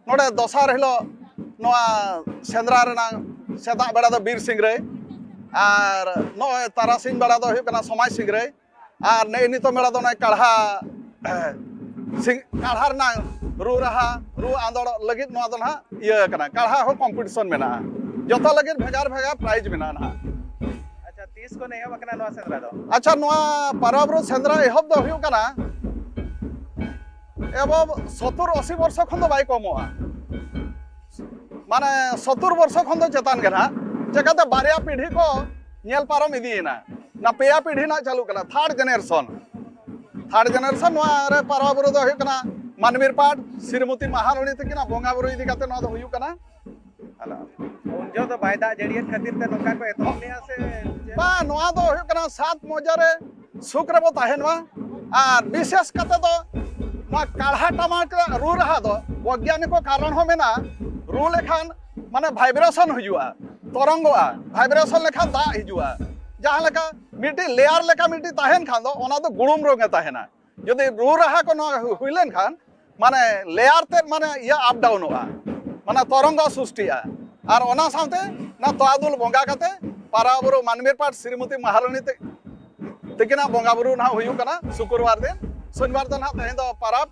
ᱱᱚᱰᱮ ᱫᱚᱥᱟᱨ ᱦᱤᱞᱳᱜ ᱱᱚᱣᱟ ᱥᱮᱸᱫᱽᱨᱟ ᱨᱮᱱᱟᱜ ᱥᱮᱛᱟᱜ ᱵᱮᱲᱟ ᱫᱚ ᱵᱤᱨ ᱥᱤᱝᱨᱟᱹᱭ, ᱟᱨ ᱱᱚᱜᱼᱚᱭ ᱛᱟᱨᱟᱥᱤᱧ ᱵᱮᱲᱟ ᱫᱚ ᱦᱩᱭᱩᱜ ᱠᱟᱱᱟ ᱥᱚᱢᱟᱡᱽ ᱥᱤᱝᱨᱟᱹᱭ, ᱟᱨ ᱱᱮᱜᱼᱮ ᱱᱤᱛᱚᱜ ᱵᱮᱲᱟ ᱫᱚ ᱱᱚᱜᱼᱚᱭ ᱠᱟᱲᱦᱟ, ᱥᱤᱝ-, ᱠᱟᱲᱦᱟ ᱨᱮᱱᱟᱜ ᱨᱩ ᱨᱟᱦᱟ, ᱨᱩ ᱟᱸᱫᱳᱲ ᱞᱟᱹᱜᱤᱫ ᱱᱚᱣᱟ ᱫᱚ ᱱᱟᱦᱟᱜ ᱤᱭᱟᱹ ᱠᱟᱱᱟ᱾ ᱠᱟᱲᱦᱟ ᱦᱚᱸ ᱠᱚᱢᱯᱤᱴᱤᱥᱚᱱ ᱢᱮᱱᱟᱜᱼᱟ, ᱡᱚᱛᱚ ᱞᱟᱹᱜᱤᱫ ᱵᱷᱮᱜᱟᱨ ᱵᱷᱮᱜᱟᱨ ᱯᱨᱟᱭᱤᱡᱽ ᱢᱮᱱᱟᱜᱼᱟ ᱱᱟᱦᱟᱜ᱾ ᱟᱪᱪᱷᱟ, ᱛᱤᱥ ᱠᱷᱚᱱ ᱮᱦᱚᱵ ᱟᱠᱟᱱᱟ ᱱᱚᱣᱟ ᱥᱮᱸᱫᱽᱨᱟ ᱫᱚ? ᱟᱪᱪᱷᱟ, ᱱᱚᱣᱟ ᱯᱟᱨᱣᱟ ᱵᱩᱨᱩ ᱥᱮᱸᱫᱽᱨᱟ ᱮᱦᱚᱵ ᱫᱚ ᱦᱩᱭᱩᱜ ᱠᱟᱱᱟ, ᱮᱵᱚᱝ ᱥᱚᱛᱛᱚᱨ ᱟᱥᱤ ᱵᱚᱨᱥᱚ ᱠᱷᱚᱱ ᱫᱚ ᱵᱟᱭ ᱠᱚᱢᱚᱜᱼᱟ, ᱢᱟᱱᱮ ᱥᱚᱛᱛᱚᱨ ᱵᱚᱨᱥᱚ ᱠᱷᱚᱱ ᱫᱚ ᱪᱮᱛᱟᱱ ᱜᱮ ᱱᱟᱦᱟᱜ᱾ ᱪᱮᱠᱟᱛᱮ ᱵᱟᱨᱭᱟ ᱯᱤᱲᱦᱤ ᱠᱚ ᱧᱮᱞ ᱯᱟᱨᱚᱢ ᱤᱫᱤᱭᱮᱱᱟ, ᱚᱱᱟ ᱯᱮᱭᱟ ᱯᱤᱲᱦᱤ ᱨᱮᱱᱟᱜ ᱪᱟᱹᱞᱩᱜ ᱠᱟᱱᱟ, ᱛᱷᱟᱨᱰ ᱡᱮᱱᱟᱨᱮᱥᱚᱱ᱾ ᱛᱷᱟᱨᱰ ᱡᱮᱱᱟᱨᱮᱥᱚᱱ ᱱᱚᱣᱟ ᱨᱮ ᱯᱟᱨᱣᱟ ᱵᱩᱨᱩ ᱫᱚ ᱦᱩᱭᱩᱜ ᱠᱟᱱᱟ ᱢᱟᱱᱢᱤᱨ ᱯᱟᱴ ᱥᱨᱤᱢᱚᱛᱤ ᱢᱟᱦᱟᱨᱟᱱᱤ ᱛᱟᱹᱠᱤᱱᱟᱜ ᱵᱚᱸᱜᱟ ᱵᱩᱨᱩ ᱤᱫᱤ ᱠᱟᱛᱮ ᱱᱚᱣᱟ ᱫᱚ ᱦᱩᱭᱩᱜ ᱠᱟᱱᱟ᱾ ᱦᱮᱞᱳ᱾ ᱩᱱ ᱡᱚᱦᱚᱜ ᱫᱚ ᱵᱟᱭ ᱫᱟᱜ ᱡᱟᱹᱲᱤᱭᱮᱫ ᱠᱷᱟᱹᱛᱤᱨ ᱛᱮ ᱱᱚᱝᱠᱟ ᱠᱚ ᱮᱛᱚᱦᱚᱵ ᱞᱮᱜᱼᱟ ᱥᱮ ᱪᱮᱫ? ᱵᱟᱝ, ᱱᱚᱣᱟ ᱫᱚ ᱦᱩᱭᱩᱜ ᱠᱟᱱᱟ ᱥᱟᱛ ᱢᱚᱡᱟ ᱨᱮ ᱥᱩᱠ ᱨᱮᱵᱚ ᱛᱟᱦᱮᱱ ᱢᱟ᱾ ᱟᱨ ᱵᱤᱥᱮᱥ ᱠᱟᱛᱮ ᱫᱚ ᱱᱚᱣᱟ ᱠᱟᱲᱦᱟ ᱴᱟᱢᱟᱠ ᱨᱮᱭᱟᱜ ᱨᱩ ᱨᱟᱦᱟ ᱫᱚ ᱵᱚᱭᱜᱟᱱᱤᱠ ᱠᱟᱨᱚᱱ ᱦᱚᱸ ᱢᱮᱱᱟᱜᱼᱟ, ᱨᱩ ᱞᱮᱠᱷᱟᱱ ᱢᱟᱱᱮ ᱵᱷᱟᱭᱵᱨᱮᱥᱚᱱ ᱦᱩᱭᱩᱜᱼᱟ, ᱛᱚᱨᱚᱝᱜᱚᱜᱼᱟ, ᱵᱷᱟᱭᱵᱨᱮᱥᱚᱱ ᱞᱮᱠᱷᱟᱱ ᱫᱟᱜ ᱦᱤᱡᱩᱜᱼᱟ᱾ ᱡᱟᱦᱟᱸ ᱞᱮᱠᱟ ᱢᱤᱫᱴᱤᱡ ᱞᱮᱭᱟᱨ ᱞᱮᱠᱟ ᱢᱤᱫᱴᱤᱡ ᱛᱟᱦᱮᱱ ᱠᱷᱟᱱ ᱫᱚ ᱚᱱᱟ ᱫᱚ ᱜᱩᱲᱩᱢ ᱨᱚᱝ ᱮ ᱛᱟᱦᱮᱱᱟ᱾ ᱡᱩᱫᱤ ᱨᱩ ᱨᱟᱦᱟ ᱠᱚ ᱱᱚᱣᱟ ᱦᱩᱭ ᱞᱮᱱᱠᱷᱟᱱ ᱢᱟᱱᱮ ᱞᱮᱭᱟᱨ ᱛᱮᱫ ᱢᱟᱱᱮ ᱤᱭᱟᱹ ᱟᱯ ᱰᱟᱣᱩᱱᱚᱜᱼᱟ, ᱢᱟᱱᱮ ᱛᱚᱨᱚᱝᱜᱚ ᱥᱨᱤᱥᱴᱤᱜᱼᱟ᱾ ᱟᱨ ᱚᱱᱟ ᱥᱟᱶᱛᱮ ᱚᱱᱟ ᱛᱚᱣᱟ ᱫᱩᱞ ᱵᱚᱸᱜᱟ ᱠᱟᱛᱮ ᱯᱟᱨᱣᱟ ᱵᱩᱨᱩ ᱢᱟᱱᱢᱤᱨ ᱯᱟᱴ ᱥᱨᱤᱢᱚᱛᱤ ᱢᱟᱦᱟᱨᱟᱱᱤ ᱛᱮ ᱛᱤᱠᱤᱱᱟᱜ ᱵᱚᱸᱜᱟ ᱵᱩᱨᱩ ᱱᱟᱦᱟᱜ ᱦᱩᱭᱩᱜ ᱠᱟᱱᱟ ᱥᱩᱠᱨᱵᱟᱨ ᱫᱤᱱ᱾ ᱥᱚᱱᱤᱵᱟᱨ ᱫᱚ ᱱᱟᱦᱟᱜ ᱛᱮᱦᱮᱧ ᱫᱚ ᱯᱟᱨᱟᱵᱽ᱾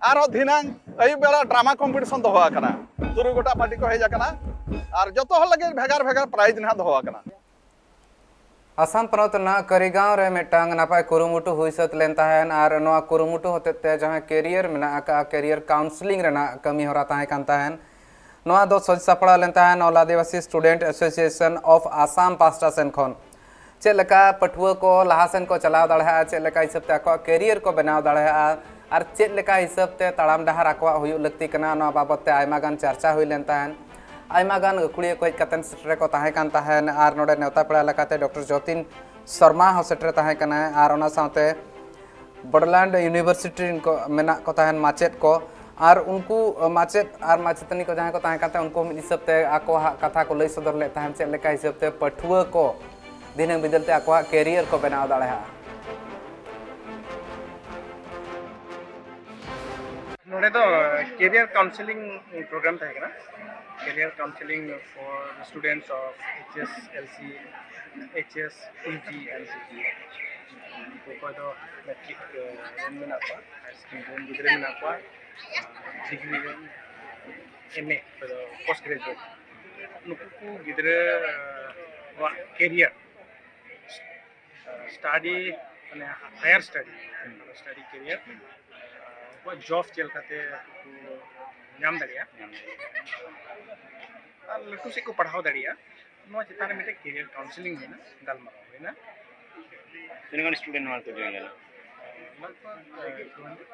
ᱟᱨᱦᱚᱸ ᱫᱷᱤᱱᱟᱹᱝ ᱟᱹᱭᱩᱵ ᱵᱮᱲᱟ ᱰᱨᱟᱢᱟ ᱠᱚᱢᱯᱤᱴᱤᱥᱚᱱ ᱫᱚᱦᱚ ᱟᱠᱟᱱᱟ᱾ ᱛᱩᱨᱩᱭ ᱜᱚᱴᱟ ᱯᱟᱨᱴᱤ ᱠᱚ ᱦᱮᱡ ᱟᱠᱟᱱᱟ᱾ ᱟᱨ ᱡᱚᱛᱚ ᱦᱚᱲ ᱞᱟᱹᱜᱤᱫ ᱵᱷᱮᱜᱟᱨ ᱵᱷᱮᱜᱟᱨ prize ᱱᱟᱦᱟᱜ ᱫᱚᱦᱚ ᱟᱠᱟᱱᱟ᱾ ᱟᱥᱟᱢ ᱯᱚᱱᱚᱛ ᱨᱮᱱᱟᱜ ᱠᱟᱹᱨᱤᱜᱟᱸᱣ ᱨᱮ ᱢᱤᱫᱴᱟᱝ ᱱᱟᱯᱟᱭ ᱠᱩᱨᱩᱢᱩᱴᱩ ᱦᱩᱭ ᱥᱟᱹᱛ ᱞᱮᱱ ᱛᱟᱦᱮᱸᱱ ᱟᱨ ᱱᱚᱣᱟ ᱠᱩᱨᱩᱢᱩᱴᱩ ᱦᱚᱛᱮᱛᱮ ᱡᱟᱦᱟᱸ career ᱢᱮᱱᱟᱜ ᱟᱠᱟᱫᱼᱟ, career counselling ᱨᱮᱱᱟᱜ ᱠᱟᱹᱢᱤ ᱦᱚᱨᱟ ᱛᱟᱦᱮᱸ ᱠᱟᱱ ᱛᱟᱦᱮᱸᱱ᱾ ᱱᱚᱣᱟ ᱫᱚ ᱥᱟᱹᱛ ᱥᱟᱯᱲᱟᱣ ᱞᱮᱱ ᱛᱟᱦᱮᱸᱱ All Adivasi Student Association of Assam ᱯᱟᱦᱴᱟ ᱥᱮᱱ ᱠᱷᱚᱱ᱾ ᱪᱮᱫ ᱞᱮᱠᱟ ᱯᱟᱹᱴᱷᱩᱣᱟᱹ ᱠᱚ ᱞᱟᱦᱟ ᱥᱮᱱ ᱠᱚ ᱪᱟᱞᱟᱣ ᱫᱟᱲᱮᱭᱟᱜᱼᱟ, ᱪᱮᱫ ᱞᱮᱠᱟ ᱦᱤᱥᱟᱹᱵ ᱛᱮ ᱟᱠᱚᱣᱟᱜ career ᱠᱚ ᱵᱮᱱᱟᱣ ᱫᱟᱲᱮᱭᱟᱜᱼᱟ ᱟᱨ ᱪᱮᱫ ᱞᱮᱠᱟ ᱦᱤᱥᱟᱹᱵ ᱛᱮ ᱛᱟᱲᱟᱢ ᱰᱟᱦᱟᱨ ᱟᱠᱚᱣᱟᱜ ᱦᱩᱭᱩᱜ ᱞᱟᱹᱠᱛᱤ ᱠᱟᱱᱟ, ᱱᱚᱣᱟ ᱵᱟᱵᱚᱛ ᱛᱮ ᱟᱭᱢᱟ ᱜᱟᱱ ᱪᱟᱨᱪᱟ ᱦᱩᱭ ᱞᱮᱱ ᱛᱟᱦᱮᱸᱱ᱾ ᱟᱭᱢᱟ ᱜᱟᱱ ᱜᱟᱹᱠᱷᱩᱲᱤᱭᱟᱹ ᱠᱚ ᱦᱮᱡ ᱠᱟᱛᱮ ᱥᱮᱴᱮᱨ ᱠᱚ ᱛᱟᱦᱮᱸ ᱠᱟᱱ ᱛᱟᱦᱮᱸᱱ ᱟᱨ ᱱᱚᱰᱮ ᱱᱮᱣᱛᱟ ᱯᱮᱲᱟ ᱞᱮᱠᱟᱛᱮ ᱰᱚᱠᱴᱚᱨ ᱡᱚᱛᱤᱱ ᱥᱚᱨᱢᱟ ᱦᱚᱸ ᱥᱮᱴᱮᱨ ᱛᱟᱦᱮᱸ ᱠᱟᱱᱟᱭ ᱟᱨ ᱚᱱᱟ ᱥᱟᱶᱛᱮ ᱵᱚᱰᱳᱞᱮᱱᱰ ᱤᱭᱩᱱᱤᱵᱷᱟᱨᱥᱤᱴᱤ ᱨᱮᱱ ᱠᱚ ᱢᱮᱱᱟᱜ ᱠᱚ ᱛᱟᱦᱮᱸᱱ ᱢᱟᱪᱮᱫ ᱠᱚ ᱟᱨ ᱩᱱᱠᱩ ᱢᱟᱪᱮᱫ ᱟᱨ ᱢᱟᱪᱮᱛᱟᱹᱱᱤ ᱠᱚ ᱡᱟᱦᱟᱸᱭ ᱠᱚ ᱛᱟᱦᱮᱸ ᱠᱟᱱ ᱛᱟᱦᱮᱸᱫ ᱩᱱᱠᱩ ᱢᱤᱫ ᱦᱤᱥᱟᱹᱵ ᱛᱮ ᱟᱠᱚᱣᱟᱜ ᱠᱟᱛᱷᱟ ᱠᱚ ᱞᱟᱹᱭ ᱥᱚᱫᱚᱨ ᱞᱮᱫ ᱛᱟᱦᱮᱸᱱ ᱪᱮᱫ ᱞᱮᱠᱟ ᱦᱤᱥᱟᱹᱵ ᱛᱮ ᱯᱟᱹᱴᱷᱩᱣᱟᱹ ᱠᱚ ᱫᱤᱱᱟᱹᱢ ᱵᱤᱫᱟᱹᱞ ᱛᱮ ᱟᱠᱚᱣᱟᱜ career ᱠᱚ ᱵᱮᱱᱟᱣ ᱫᱟᱲᱮᱭᱟᱜᱼᱟ᱾ ᱱᱚᱰᱮ ᱫᱚ career counselling program ᱛᱟᱦᱮᱸ ᱠᱟᱱᱟ᱾ Career counselling for the students of H S L C, H S, U G and C T E. ᱚᱠᱚᱭ ᱫᱚ ᱢᱮᱴᱨᱤᱠ ᱨᱮᱱ ᱢᱮᱱᱟᱜ ᱠᱚᱣᱟ, higher secondary ᱨᱮᱱ ᱜᱤᱫᱽᱨᱟᱹ ᱢᱮᱱᱟᱜ ᱠᱚᱣᱟ, ᱰᱤᱜᱽᱨᱤ ᱨᱮᱱ, M A, ᱚᱠᱚᱭ ᱫᱚ post graduate, ᱱᱩᱠᱩ ᱠᱚ ᱜᱤᱫᱽᱨᱟᱹ ᱟᱜ career, study, ᱢᱟᱱᱮ higher study, study career, ᱩᱱᱠᱩᱣᱟᱜ job ᱪᱮᱫ ᱞᱮᱠᱟᱛᱮ ᱠᱚ ᱧᱟᱢ ᱫᱟᱲᱮᱭᱟᱜᱼᱟ, ᱟᱨ ᱞᱟᱹᱴᱩ ᱥᱮᱫ ᱠᱚ ᱯᱟᱲᱦᱟᱣ ᱫᱟᱲᱮᱭᱟᱜᱼᱟ, ᱱᱚᱣᱟ ᱪᱮᱛᱟᱱ ᱨᱮ ᱢᱤᱫᱴᱮᱱ career counselling ᱦᱩᱭᱱᱟ, ᱜᱟᱞᱢᱟᱨᱟᱣ ᱦᱩᱭᱱᱟ᱾ ᱛᱤᱱᱟᱹᱜ ᱜᱟᱱ student ᱱᱚᱣᱟ ᱨᱮᱠᱚ join ᱞᱮᱱᱟ? ᱞᱟᱜᱽ ᱵᱷᱟᱜᱽ, ᱮ, two hundred,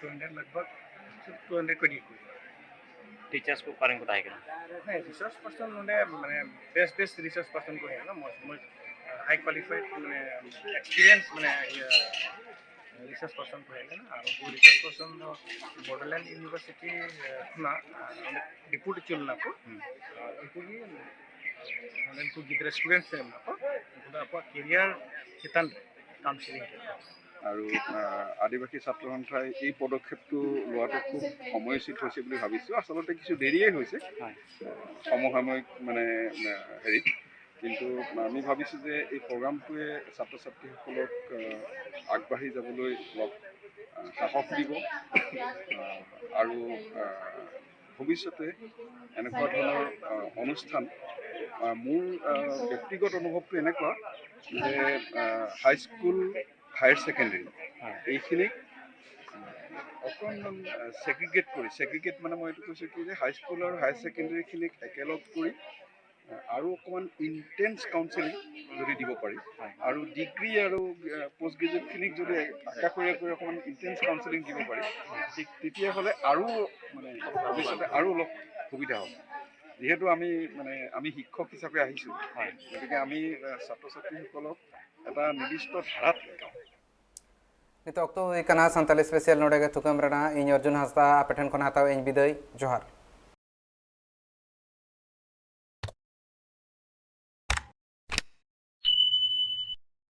two hundred ᱞᱟᱜᱽ ᱵᱷᱟᱜᱽ, two hundred ᱠᱚ ᱤᱫᱤ ᱠᱚ᱾ Teachers ᱠᱚ ᱚᱠᱟ ᱨᱮᱱ ᱠᱚ ᱛᱟᱦᱮᱸ ᱠᱟᱱᱟ? ᱦᱮᱸ, resource person ᱱᱚᱰᱮ, ᱢᱟᱱᱮ, ᱵᱮᱥ ᱵᱮᱥ resource person ᱠᱚ ᱦᱮᱡ ᱞᱮᱱᱟ, ᱢᱚᱡᱽ ᱢᱚᱡᱽ, high qualified, ᱢᱟᱱᱮ, experience, ᱢᱟᱱᱮ, ᱤᱭᱟᱹ, resource person ᱠᱚ ᱦᱮᱡ ᱞᱮᱱᱟ᱾ ᱟᱨ ᱩᱱᱠᱩ resource person ᱫᱚ ᱵᱚᱰᱳᱞᱮᱱᱰ ᱤᱭᱩᱱᱤᱵᱷᱟᱨᱥᱤᱴᱤ, ᱮ, ᱠᱷᱚᱱᱟᱜ, ᱟᱨ ᱚᱸᱰᱮ depute ᱦᱚᱪᱚ ᱞᱮᱱᱟ ᱠᱚ᱾ ᱦᱩᱸ᱾ ᱟᱨ ᱩᱱᱠᱩ ᱜᱮ ᱱᱚᱰᱮᱱ ᱠᱚ ᱜᱤᱫᱽᱨᱟᱹ students ᱛᱤᱱᱟᱹᱜ ᱢᱮᱱᱟᱜ ᱠᱚᱣᱟ, ᱩᱱᱠᱩ ᱫᱚ ᱟᱠᱚᱣᱟᱜ career ᱪᱮᱛᱟᱱ ᱨᱮ counselling ᱠᱮᱫ ᱠᱚᱣᱟ᱾ ᱟᱨ, ᱟᱸ, আদিবাসী ছাত্ৰ সন্থাই এই পদক্ষেপটো লোৱাটো খুব সময়োচিত হৈছে বুলি ভাবিছোঁ। আচলতে কিছু দেৰিয়েই হৈছে। হয়। সমসাময়িক মানে, আহ, হেৰিত। কিন্তু আমি ভাবিছোঁ যে এই প্ৰগ্ৰামটোৱে ছাত্ৰ ছাত্ৰীসকলক, আহ, আগবাঢ়ি যাবলৈ অলপ, আহ, সাহস দিব, আহ, আৰু, আহ, ভৱিষ্যতে এনেকুৱা ধৰণৰ আহ, অনুষ্ঠান আহ, মোৰ আহ, ব্যক্তিগত অনুভৱটো এনেকুৱা যে হাইস্কুল, হায়াৰ ছেকেণ্ডেৰী এইখিনিক অকণমান ছেগ্ৰিগেট কৰি, ছেগ্ৰিগেট মানে মই এইটো কৈছোঁ কি যে হাইস্কুল আৰু হায়াৰ ছেকেণ্ডেৰীখিনিক একেলগ কৰি আহ, আৰু অকণমান ইনটেন্স কাউন্সেলিং যদি দিব পাৰি আৰু ডিগ্ৰী আৰু পষ্ট গ্ৰেজুৱেটখিনিক যদি একাষৰীয়াকৈ অকণমান ইনটেন্স কাউন্সেলিং দিব পাৰি, ঠিক তেতিয়াহ'লে আৰু মানে ভৱিষ্যতে আৰু অলপ সুবিধা হ'ব। যিহেতু আমি মানে আমি শিক্ষক হিচাপে আহিছোঁ, গতিকে আমি আহ, ছাত্ৰ ছাত্ৰীসকলক এটা নিৰ্দিষ্ট ধাৰাত শিকাওঁ। ᱱᱤᱛᱚᱜ ᱚᱠᱛᱚ ᱦᱩᱭ ᱟᱠᱟᱱᱟ ᱥᱟᱱᱛᱟᱞᱤ ᱥᱯᱮᱥᱟᱞ, ᱱᱚᱰᱮ ᱜᱮ ᱛᱷᱩᱠᱟᱹᱢ ᱨᱮᱱᱟᱜ᱾ ᱤᱧ ᱚᱨᱡᱩᱱ ᱦᱟᱸᱥᱫᱟ ᱟᱯᱮ ᱴᱷᱮᱱ ᱠᱷᱚᱱ ᱦᱟᱛᱟᱣ ᱤᱧ ᱵᱤᱫᱟᱹᱭ᱾ ᱡᱚᱦᱟᱨ᱾